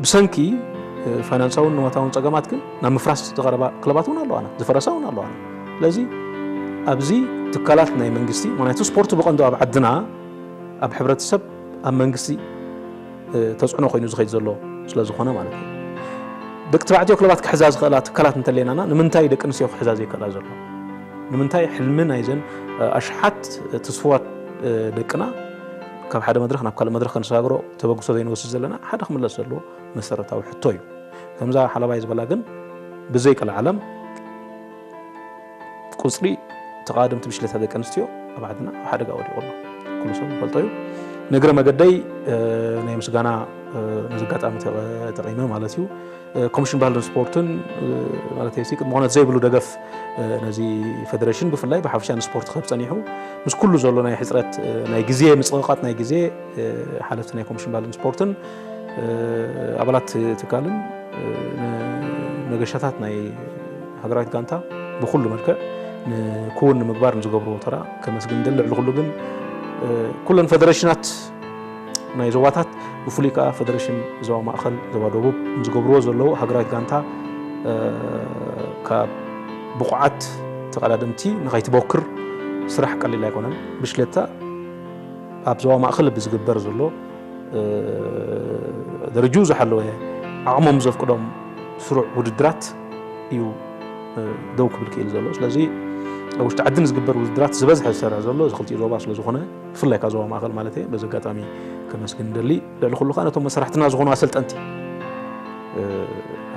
ብሰንኪ ፋይናንሳውን ንዋታውን ፀገማት ግን ናብ ምፍራስ ዝቐረባ ክለባት እውን ኣለዋና ዝፈረሳ እውን ኣለዋና ስለዚ ኣብዚ ትካላት ናይ መንግስቲ ምክንያቱ ስፖርት ብቐንዱ ኣብ ዓድና ኣብ ሕብረተሰብ ኣብ መንግስቲ ተፅዕኖ ኮይኑ ዝኸይድ ዘሎ ስለ ዝኾነ ማለት እዩ ደቂ ተባዕትዮ ክለባት ክሕዛ ዝኽእላ ትካላት እንተለየናና ንምንታይ ደቂ ኣንስትዮ ክሕዛ ዘይክእላ ዘሎ ንምንታይ ሕልሚ ናይዘን ኣሽሓት ትስፉዋት ደቅና ካብ ሓደ መድረኽ ናብ ካልእ መድረኽ ከነሰጋግሮ ተበግሶ ዘይንወስድ ዘለና ሓደ ክምለስ ዘለዎ መሰረታዊ ሕቶ እዩ። ከምዛ ሓላባይ ዝበላ ግን ብዘይ ቀልዓለም ቁፅሪ ተቓደምቲ ብሽለታ ደቂ ኣንስትዮ ኣብ ዓድና ኣብ ሓደጋ ወዲቑ ኣሎ። ኩሉ ሰብ ይፈልጦ እዩ። ንእግረ መገደይ ናይ ምስጋና ነዚ ኣጋጣሚ ተጠቒመ ማለት እዩ። ኮሚሽን ባህልን ስፖርትን ማለት ሲ ቅድሚ ኮነት ዘይብሉ ደገፍ ነዚ ፌደሬሽን ብፍላይ ብሓፈሻ ንስፖርት ክህብ ጸኒሑ ምስ ኩሉ ዘሎ ናይ ሕፅረት ናይ ግዜ ምፅቕቓጥ ናይ ግዜ ሓለፍቲ ናይ ኮሚሽን ባህልን ስፖርትን ኣባላት ትካልን መገሻታት ናይ ሃገራዊት ጋንታ ብኩሉ መልክዕ ንክውን ንምግባር ንዝገብርዎ ተራ ከመስግን ደሊ። ልዕሊ ኩሉ ግን ኩለን ፌደሬሽናት ናይ ዞባታት ብፍሉይ ከዓ ፌደሬሽን ዞባ ማእኸል ዞባ ደቡብ ዝገብርዎ ዘለዉ ሃገራዊት ጋንታ ካብ ብቑዓት ተቐዳደምቲ ንኸይትበክር ስራሕ ቀሊል ኣይኮነን። ብሽለታ ኣብ ዞባ ማእኸል ብዝግበር ዘሎ ደረጅኡ ዝሓለወ ዓቕሞም ዘፍቅዶም ስሩዕ ውድድራት እዩ ደው ክብል ክእል ዘሎ። ስለዚ ኣብ ውሽጢ ዓዲ ንዝግበር ውድድራት ዝበዝሐ ዝሰርሕ ዘሎ እዚ ክልቲኡ ዞባ ስለዝኾነ ብፍላይ ካብ ዞባ ማእኸል ማለት በዚ ኣጋጣሚ ከመስግን ደሊ። ልዕሊ ኩሉ ከዓ ነቶም መሰራሕትና ዝኾኑ ኣሰልጠንቲ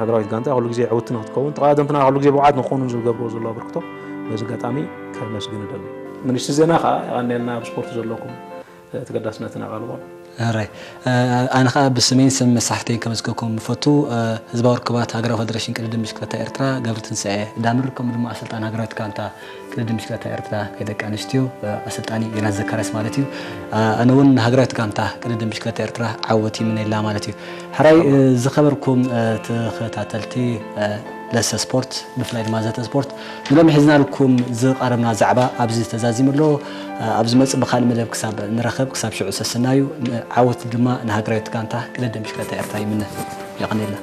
ሃገራዊት ጋንታ ኩሉ ግዜ ዕውቲ ንክትከውን ተቐዳደምትና ኩሉ ግዜ ብውዓት ንክኾኑ ዝገብርዎ ዘሎ ኣበርክቶ በዚ ኣጋጣሚ ከመስግን ደሊ። ሚኒስትሪ ዜና ከዓ የቐንየልና ኣብ ስፖርት ዘለኩም ተገዳስነትን ኣቓልቦን። ሕራይ ኣነ ከዓ ብስመይን ስም መሳሕፍተይን ከመስገኩም ምፈቱ። ህዝባዊ ርክባት ሃገራዊ ፌደሬሽን ቅድድም ብሽክለታ ኤርትራ ገብረ ትንሳኤ ዳምር ከምኡ ድማ ኣሰልጣኒ ሃገራዊት ጋንታ ቅድድም ብሽክለታ ኤርትራ ናይ ደቂ ኣንስትዮ ኣሰልጣኒ ዮናስ ዘካርያስ ማለት እዩ። ኣነ እውን ንሃገራዊት ጋንታ ቅድድም ብሽክለታ ኤርትራ ዓወት ይምነየላ ማለት እዩ። ሕራይ ዝኸበርኩም ተኸታተልቲ ለሰ ስፖርት ብፍላይ ድማ ዘተ ስፖርት ንሎሚ ሒዝናልኩም ዝቐረብና ዛዕባ ኣብዚ ተዛዚሙ ኣሎ። ኣብ ዝመጽእ ብኻልእ መደብ ክሳብ ንረኸብ ክሳብ ሽዑ ሰስናዩ። ዓወት ድማ ንሃገራዊት ጋንታ ቅድድም ብሽክለታ ኤርትራ ይምነ። የቐንየልና።